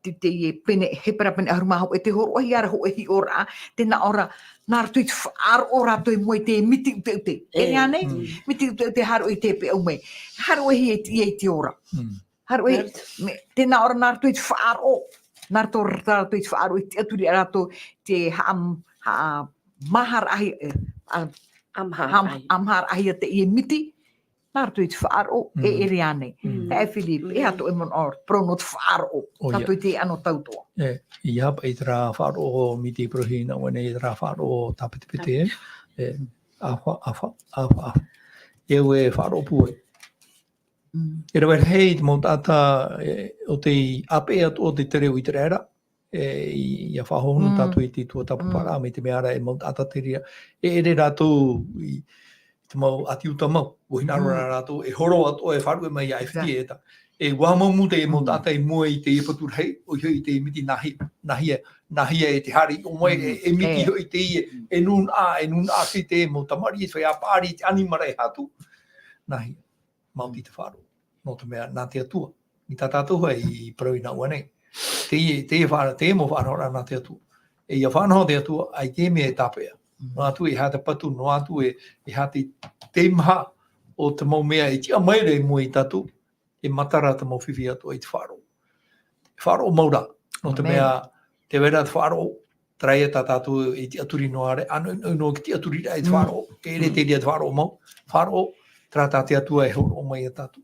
te, te, e pene, Hepera pene ʻahuru mā hōʻē, e te hōroʻahia ra hōʻē hiʻoraʻa, tē nā ʻō ra, nā roto i te faʻaroʻo rātou i mua i te miti ʻuteʻute. E ʻere ānei? Miti ʻuteʻute haere ʻoia i te peʻapeʻa mai. Haere ʻoia i te, i te ora. Haere ʻoia, me, tē nā ʻō ra nā roto i te faʻaroʻo, nā roto, nā roto i te faʻaroʻo i te tiʻaturi a rātou, te haʻam-, haʻamāharaʻahia, e, a, haʻam-, haʻamāharaʻahia teie miti, nā roto i te faʻaroʻo, e ʻere ānei. Taeaʻe Philip, e aha tō ʻoe manaʻo, parau nō te faʻaroʻo, tātou i teie anotau atoʻa. E, ʻia paʻi terā faʻaroʻo miti parauhia anaʻe nei, terā faʻaroʻo tāpetepete, e, ʻāfa, ʻāfa, ʻāfa, ʻāfa. E au e faʻaroʻo pūai. E rave rahi te mau taʻata, e, ʻo tei ʻāpeʻe atoʻa te tere o ʻĪteraʻera, e, i, ʻia faʻahohonu tātou i te tuatāpaparaʻa, mai te mea ra e mau taʻata te reira, e ʻere rātou i, i te mau ʻĀti Iuta mau, ʻua hinaʻaro rā rātou, e horo atoʻa e faʻaruʻe mai ia ʻAifiti e tā. E ʻua haʻamāuruuru te mau taʻata i mua i te patu rahi, ʻoia hoʻi te miti nāhea, nāhea, nāhea e te haere i ʻō mai, e, e miti hoʻi teie, e nūnaʻa, e nūnaʻa ʻāpī te mau tamariʻi, e fai ā paʻari i te ʻanimara e haʻatū. Nāhea. Maoti te faʻaroʻo. Nō te mea, nā te Atua. I tā tātou hoʻi i parau anaʻe nei. Teie, teie faʻa-, teie mau faʻanahoraʻa nā te Atua. E ʻia faʻanaho te Atua, ʻaita e mea e tāpeʻa. Noa atu e aha te patu, noa atu e, e aha te, te maha o te mau mea e tiʻa mai ra i mua ia tātou, e matara te mau fifi atoʻa i te faʻaroʻo. E faʻaroʻo mau rā. Nō te mea, tē vai ra te faʻaroʻo, terā ia tā tātou e tiʻaturi noa ra, ʻānoʻinoʻi noa i te tiʻaturiraʻa i te faʻaroʻo, e ʻere te reira te faʻaroʻo mau, faʻaroʻo, terā tā te Atua e hōroʻa mai ia tātou.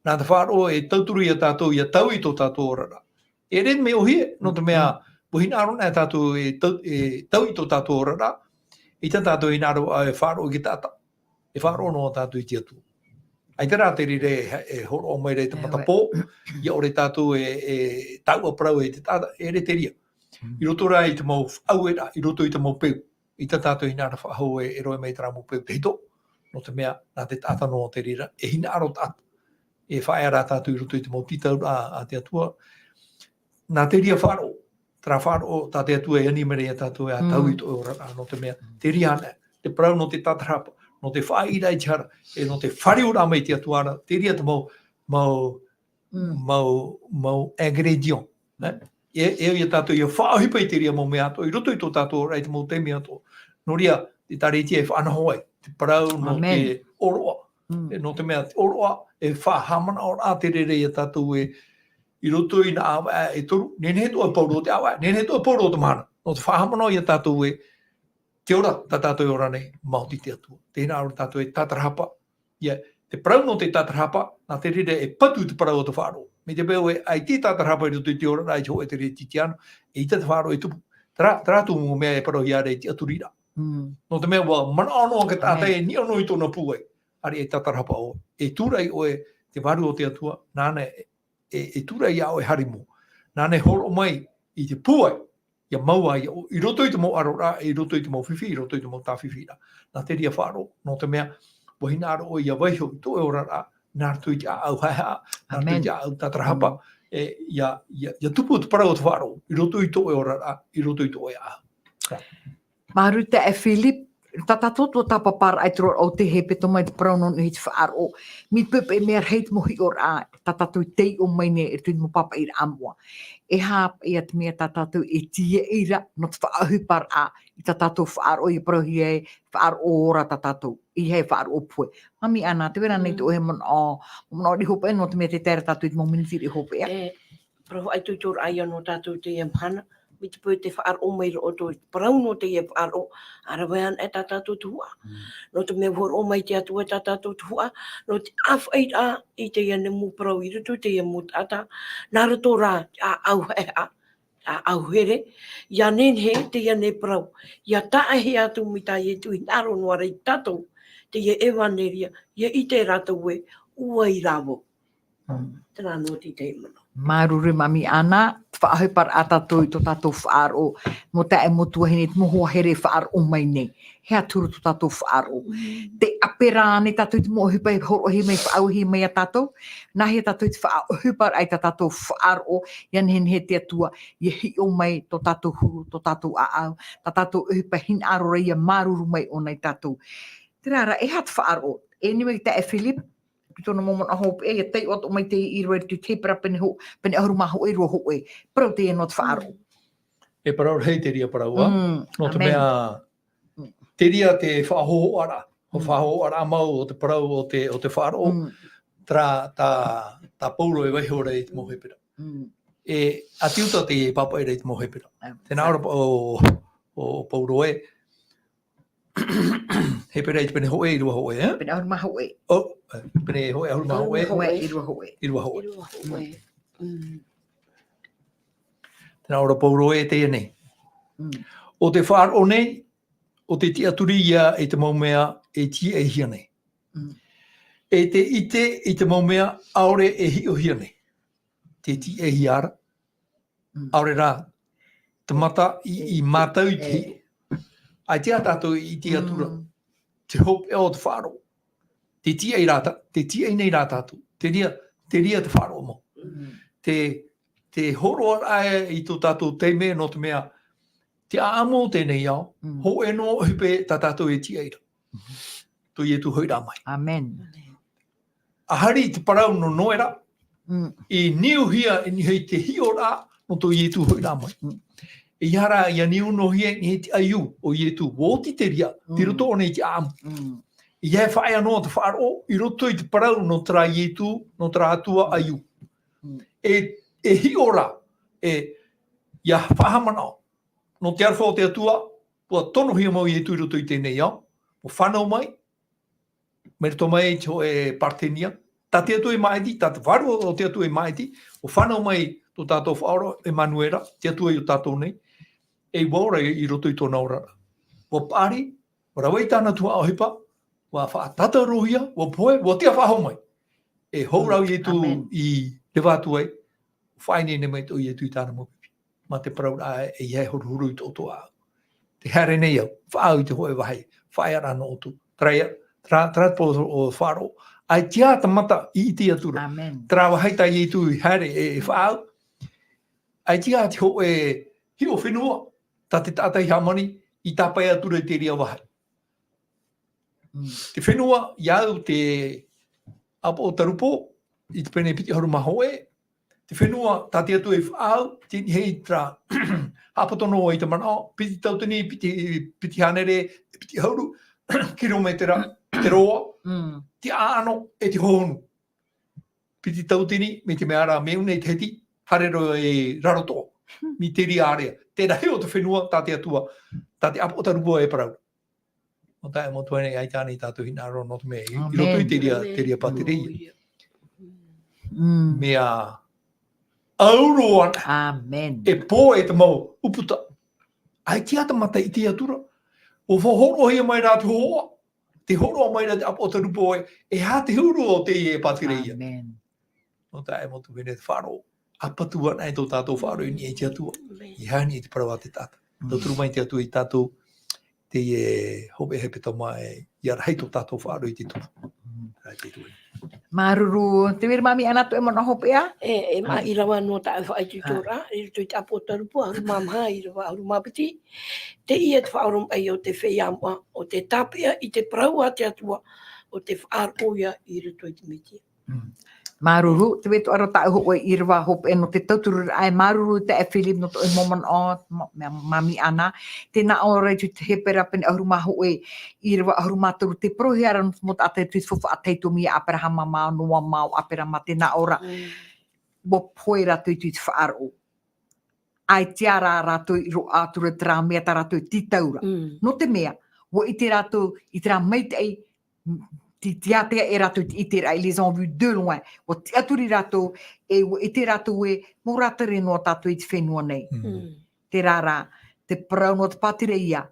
Nā te faʻaroʻo e tauturu ia tātou, ʻia taui tō tātou oraraʻa. E ʻere mea ʻōhie, nō te mea, ʻua hinaʻaro anaʻe tātou e tau-, e taui tō tātou oraraʻa, ʻeita tātou e hinaʻaro e faʻaroʻo i te taʻata. E faʻaroʻo noa tātou i te Atua. ʻAita rā te reira e, e hōroʻa mai ra i te matapō, ʻia ʻore tātou e, e taʻua parau i te taʻata, e ʻere te reira. I roto rā i te mau ʻaueraʻa, i roto i te mau peu. ʻEita tātou e hinaʻaro faʻahou e, e roaʻa mai terā mau peu tahito. Nō te mea, nā te taʻata noa te reira, e hinaʻaro taʻata. E faʻaea rā tātou i roto i te mau tītauraʻa a te Atua. Nā te reira faʻaroʻo, terā faʻaroʻo, tā te Atua e ani mai ra ia tātou e ʻa taui tō ʻoe oraraʻa, nō te mea, te reira anaʻe, te parau nō te tātarahapa, nō te faʻaʻiteraʻa i te hara, e nō te fāriuraʻa mai i te Atua ra, te reira te mau, mau, mau, mau ingrédients, e? E, e au ia tātou ʻia faʻaʻohipa i te reira mau mea atoʻa, i roto i tō tātou oraraʻa i te mau taime atoʻa. Nō reira, te ʻĒkālesia e faʻanaho ai, te parau nō te ʻōroʻa. E, nō te mea, te ʻōroʻa, e faʻahaʻamanaʻoraʻa te reira ia tātou e, i roto i nā ʻāvaʻe e toru, nehenehe atoʻa e Paulo o te ʻāvaʻe, nehenehe atoʻa e Paulo o te mahana. Nō te faʻahaʻamanaʻo ia tātou e, te ora, tā tātou e ora nei, maoti te Atua. Tē hinaʻaro tātou e tātarahapa. ʻIa, te parau nō te tātarahapa, nā te reira e patu te parau o te faʻaroʻo. Mai te peu e, ʻaita e tātarahapa i roto i te oraraʻa i te hōʻē ʻēkālesia, ʻeita te faʻaroʻo e tupu. Terā, terā atu mau mea e parauhia ra i te tiʻaturiraʻa. Nō te mea ʻua manaʻo noa te taʻata e niʻa noa i tōna pūai. ʻAreʻa e tātarahapa ʻoe. E tūraʻi ʻoe te vārua o te Atua, nāna e, e, e tūraʻi iā ʻoe e haere i mua. Nāna e hōroʻa mai i te pūai, ʻia mau ai, i roto i te mau ʻaroraʻa, i roto i te mau fifi, i roto i te mau tāfifiraʻa. Nā te reira faʻaroʻo, nō te mea, ʻua hinaʻaro ʻoe ʻia vaiiho i tō ʻoe oraraʻa, nā roto i te ʻāʻau haʻehaʻa, nā roto i te ʻāʻau tātarahapa, e, ʻia, ʻia, ʻia tupu te parau o te faʻaroʻo, i roto i tō ʻoe oraraʻa, i roto i tō ʻoe ʻāʻau. Māuruuru taeaʻe Philip, tā tātou tuatāpaparaʻa i te roaraʻa o te hepetoma i te parau nō niʻa i te faʻaroʻo, mai te peu paʻi e mea rahi te mau hiʻoraʻa, tā tātou i taiʻo mai nei i roto i te mau pāpaʻiraʻa moʻa. E aha ia te mea tā tātou e tīaʻi ra, nō te faʻaʻohiparaʻa, i tā tātou faʻaroʻo, ʻia parauhia e faʻaroʻo ora tā tātou, ʻeiaha e faʻaroʻo pūai. Māmī Ana, tē vai ra ānei tō ʻoe manaʻo, manaʻo riʻi hopeʻa, nō te mea tē tae ra tātou i te mau miniti riʻi hopeʻa. E, parau faʻaitoitoraʻa ia nō tātou i teie mahana, mai te peu te faʻaroʻo mai ra ʻoutou i te parau nō teie faʻaroʻo, ʻa rave anaʻe tā tātou tuhaʻa. Nō te mea ʻua hōroʻa mai te Atua tā tātou tuhaʻa, nō te ʻāfaʻiraʻa i teie nei mau parau i roto i teie mau taʻata, nā roto rā i te ʻāʻau haʻehaʻa, ʻāʻau here, ʻia nehenehe teie nei parau, ʻia taʻahi atu mai tā Ietu i hinaʻaro noa ra ia tātou, teie ʻevaneria, ʻia ʻite rātou ē, ʻua ʻī rā vau. Mm. Terā noa te tahi manaʻo. Māuruuru Mami Ana, te faʻaʻohiparaʻa tātou i tō tātou faʻaroʻo, nō taeaʻe mau tuahine, te mau hoa here e faʻaroʻo mai nei. He aha te huru tō tātou faʻaroʻo? Mm. Tē ʻape ra ānei tātou i te mau ʻohipa e hōroʻahia mai, faʻaauhia mai ia tātou? Nāhea tātou i te faʻaʻohiparaʻa i tā tātou faʻaroʻo, ʻia nehenehe te Atua, ʻia hiʻo mai tō tātou huru, tō tātou ʻāʻau, tā tātou ʻohipa e hinaʻaro ra ʻia māuruuru mai ʻōna ia tātou. Terā rā, e aha te faʻaroʻo? E niʻa i taeaʻe Philip, i tōna mau manaʻo hopeʻa, ʻia taiʻo atoʻa mai teie i roto i te Hepera pene hō-, pene ʻahuru mā hōʻē, ʻīrava hōʻē. Parau teie nō te faʻaroʻo. E parau rahi te reira parau, ā? Mm, nō te mea, mm, te reira te faʻahōhoʻaraʻa. Ho faʻahōhoʻaraʻa mau o te parau o te, o te faʻaroʻo. Mm. Terā, tā, tā Paulo e vaiiho ra i te mau Hepera. Mm. E, ʻati uta te pāpaʻi ra i te mau Hepera. Tēnā ʻō ra o, o Paulo ē, Hepera i te pene hōʻē, ʻīrava hōʻē, ē? Pene ʻahuru mā hōʻē. ʻO, e, pene hōʻē, ʻahuru mā hōʻē. ʻAhuru mā hōʻē, ʻīrava hōʻē. ʻĪrava hōʻē. ʻĪrava hōʻē. Mm. Tēnā ʻō ra Paulo ē teie nei. Mm. ʻO te faʻaroʻo nei, ʻo te tiʻaturi ïa i te mau mea e tīaʻihia nei. Mm. E te ʻite i te mau mea ʻaore e hiʻohia nei. Tē tīaʻihia ra. Mm. ʻAore rā, te mata i, i mātau i te hiʻo. ʻAita tātou i ʻite atu ra. Mm. Te hopeʻa o te faʻaroʻo. Tē tīaʻi ra tā-, tē tīaʻi nei rā tātou. Te reira, te reira te faʻaroʻo mau. Mm. Te, te hōroʻaraʻa i tō tātou taime nō te mea, te ʻāʻamu o teie nei ao, mm, hōʻē noa ʻohipa tā tātou e tīaʻi ra. Mhm. Tō Ietu hoʻiraʻa mai. Amen. ʻA hari i te parau nō Noera, mm, i niuhia, i niuhia i te hiʻoraʻa nō tō Ietu hoʻiraʻa mai. Mm. ʻEiaha rā ʻia niu noa hia i niʻa i te ʻaiū o Ietu, ʻua oti te reira, tei roto ʻōna i te ʻāʻamu. Mm. ʻEiaha e faʻaea noa te faʻaroʻo, i roto i te parau nō terā Ietu, nō terā Atua ʻaiū. Mm. E, e hiʻo ra, e, ʻia faʻahaʻamanaʻo. Nō te aroha o te Atua, ʻua tonohia mau Ietu i roto i teie nei ao, ʻua fānau mai, mai roto mai i te hōʻē Paretenia. Tā te Atua e māʻiti, tā te Vārua o te Atua e māʻiti, ʻua fānau mai tō tātou Faʻaora, ʻEmanuera, te Atua ia tātou nei, e ʻua ora i roto i tōna oraraʻa. ʻUa paʻari, ʻua rave i tāna tuhaʻa ʻohipa, ʻua faʻatātaurohia, ʻua pohe, ʻua tiʻa faʻahou mai. E hou rā Ietu i reva atu ai, faʻaineine mai tō Ietu i tāna mau pipi. Mā te parau ra, ʻeiaha e horuhoru i tō ʻoutou ʻāʻau. Tē haere nei au, faʻaau i te hōʻē vāhi, faʻaearaʻa nō ʻoutou. Terā ia, terā, terā te parau o faʻaroʻo. ʻAita te mata i ʻite atu ra. Amen. Terā vāhi tā Ietu i haere e, e faʻaau. ʻAita te hōʻē hiʻo fenua, tā te taʻata i hāmani, i tāpae atu ra i te reira vāhi. Mm. Te fenua, ʻia au te ʻāpoʻo Tarupo, i te pene piti ʻahuru mā hōʻē, te fenua, tā te Atua i faʻaau, tei niʻa i terā, haʻapoto noa i te manaʻo, piti tauatini, piti, piti hānere, piti ʻahuru, kirometera, te roa, mm, te ʻāʻano, e te hohonu. Piti tauatini, mai te mea ra, mea ʻuna i te hiti, haere roa i Rarotoʻa. Hmm. Mai te reira ārea. Te rahi o te fenua, tā te Atua, tā te ʻĀpoʻo Tarupo e parau. Nō taeaʻe mau tuahine, ʻaita ānei tātou hinaʻaro nō te mea, i, i roto i te reira, te reira pātireia. Mm. Mea ʻauro ana. Amen. E pō e te mau ʻūputa. ʻAita te mata i ʻite atu ra. ʻUa faʻahōroʻahia mai rā te hōhoʻa. Tē hōroʻa mai ra te ʻĀpoʻo Tarupo ē, e aha te huru o teie pātireia. Amen. Nō taeaʻe mau tuahine, te faʻaroʻo. ʻApatu ana e tō tātou faʻaroʻo i niʻa i te Atua. Amen. E aha i te parau a te taʻata. Mm. Tauturu mai te Atua ia tātou, teie hōpeʻa hepetoma ē, ʻia rahi tō tātou faʻaroʻo i te tupu. Mm. Terā te tupu. Māuruuru, tē vai ra Mami Ana, tō ʻoe manaʻo hopeʻa? E, e, mā, ʻīrava noa tāʻu faʻaitoitoraʻa, i roto i te ʻĀpoʻo Tarupo, ʻahuru mā maha, ʻīrava ʻahuru mā piti. Teie te faʻaoromaʻi o te feiā moʻa, ʻo te tāpeʻa i te parau a te Atua, ʻo te faʻaroʻo ia i roto i te Metia. Mm. Māuruuru, tē vai ra tāʻu hōʻē ʻīrava hopeʻa nō te tautururaʻa, e māuruuru i taeaʻe Philip nō tō ʻoe mau manaʻo, ma-, ma-, Mami Ana, tē nā ʻō ra i te Hepera pene ʻahuru mā hōʻē, ʻīrava ʻahuru mā toru, tē parauhia ra nō te mau taʻata i te faufaʻa taitomī a Aperahama māu, Noa māu, Aperahama, tē nā ʻō ra. Mm. ʻUa pohe rātou i te faʻaroʻo. ʻAita rā rātou i roaʻa atu ra terā mea tā rātou e tītau ra. Mm. Nō te mea, ʻua ʻite rātou i terā maitaʻi, m-, te tiatea e rātou te ʻiteraʻa, ils les ont vus de loin. ʻUa tiʻaturi rātou, e ʻua ʻite rātou ē, mau rātere noa tātou i te fenua nei. Mm. Mm. Terā rā, te parau nō te pātireia,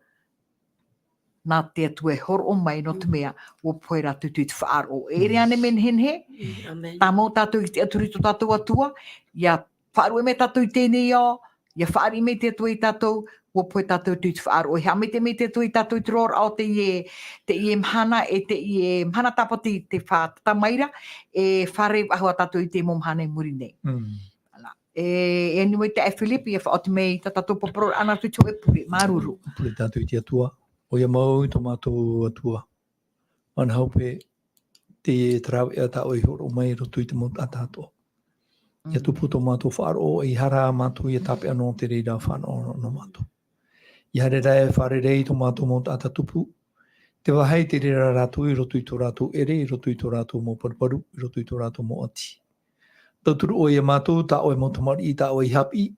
nā te Atua e hōroʻa mai nō te Mm. mea, ʻua pohe rātou i te faʻaroʻo. E ʻere Mm. ānei e nehenehe, Mm, amen. Tāmau tātou i te tiʻaturi tō tātou Atua, ʻia faʻaruʻe mai tātou i teie nei ao, ʻia fāriʻi mai te Atua ia tātou, ʻua pohe tātou i te faʻaroʻo. E haʻamaitaʻi mai te Atua ia tātou i te roaraʻa o teie, teie mahana, e teie mahana tāpati tē fātata mai ra, e fārerei faʻahou ā tātou i te mau mahana i muri nei. Mm. Ana. E, e ani mai te Philip, ʻia faʻaoti mai tā tātou parau ʻana atu i te hōʻē pure, māuruuru. Pure tātou i te Atua, ʻoia mau tō mātou Atua. Mana hope, te rāveʻa tā ʻoe i hōroʻa mai i roto i te mau taʻata atoʻa. ʻIa Mm. tupu tō mātou faʻaroʻo, ʻeiaha rā mātou ʻia tāpeʻa noa i te reira fānaʻo nō mātou. ʻIa haere rā e fārerei tō mātou mau taʻata tupu, te vāhi tē reira rātou i roto i tō rātou ʻere, i roto i tō rātou mau paruparu, i roto i tō rātou mau ʻati. Tauturu ʻoe ia mātou, tā ʻoe mau tamariʻi, tā ʻoe i haʻapiʻi,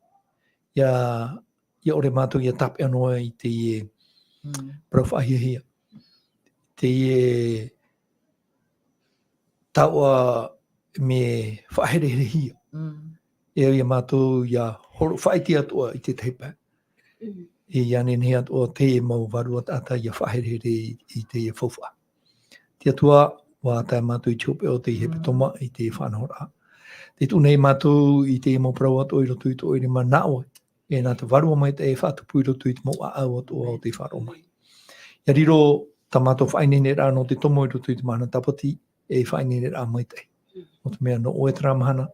ʻia, ʻia ʻore mātou ʻia tāpeʻa noa i teie Mm. parau faʻahiahia. Teie taoʻa mea faʻahereherehia. Mm. E au ia mātou ʻia horo faʻaʻite atoʻa i te tahi pae. Mm. E ʻia nehenehe atoʻa te mau vārua taʻata ʻia faʻaherehere i, i teie faufaʻa. Te Atua, ʻua tae mātou i te hopeʻa o te Mm. hepetoma i te faʻanahoraʻa. Tē tuʻu nei mātou i te mau parau atoʻa i roto i tō ʻoe rima nā ʻoe. E nā te Vārua Maitaʻi e faʻatupu i roto i te mau ʻāʻau atoʻa o te faʻaroʻo mai. ʻIa riro tā mātou faʻaineineraʻa nō te tomo i roto i te mahana tāpati, e faʻaineineraʻa maitaʻi. Mm. Nō te mea nō ʻoe terā mahana,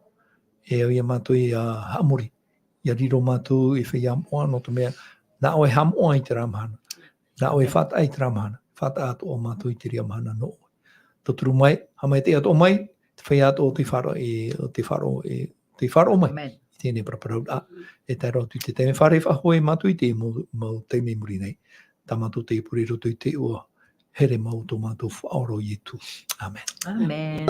e au ia mātou ʻia haʻamori. ʻIa riro mātou ei feiā moʻa, nō te mea nā ʻoe e haʻamoʻa i terā mahana. Nā ʻoe e faʻataʻa i terā mahana. Faʻataʻa atoʻa mātou i te reira mahana nō ʻoe. Tauturu mai, haʻamaitaʻi atoʻa mai, te feiā atoʻa o te faʻaroʻo, e, o te faʻaroʻo, e, te faʻaroʻo mai. Amen. I teie nei paraparauraʻa, e tae roa atu i te taime, fārerei faʻahou ā mātou i te mau, mau taime i muri nei. Tā mātou te pure i roto i te iʻoa here mau o tō mātou Faʻaora ʻo Ietu. Amen. Amen.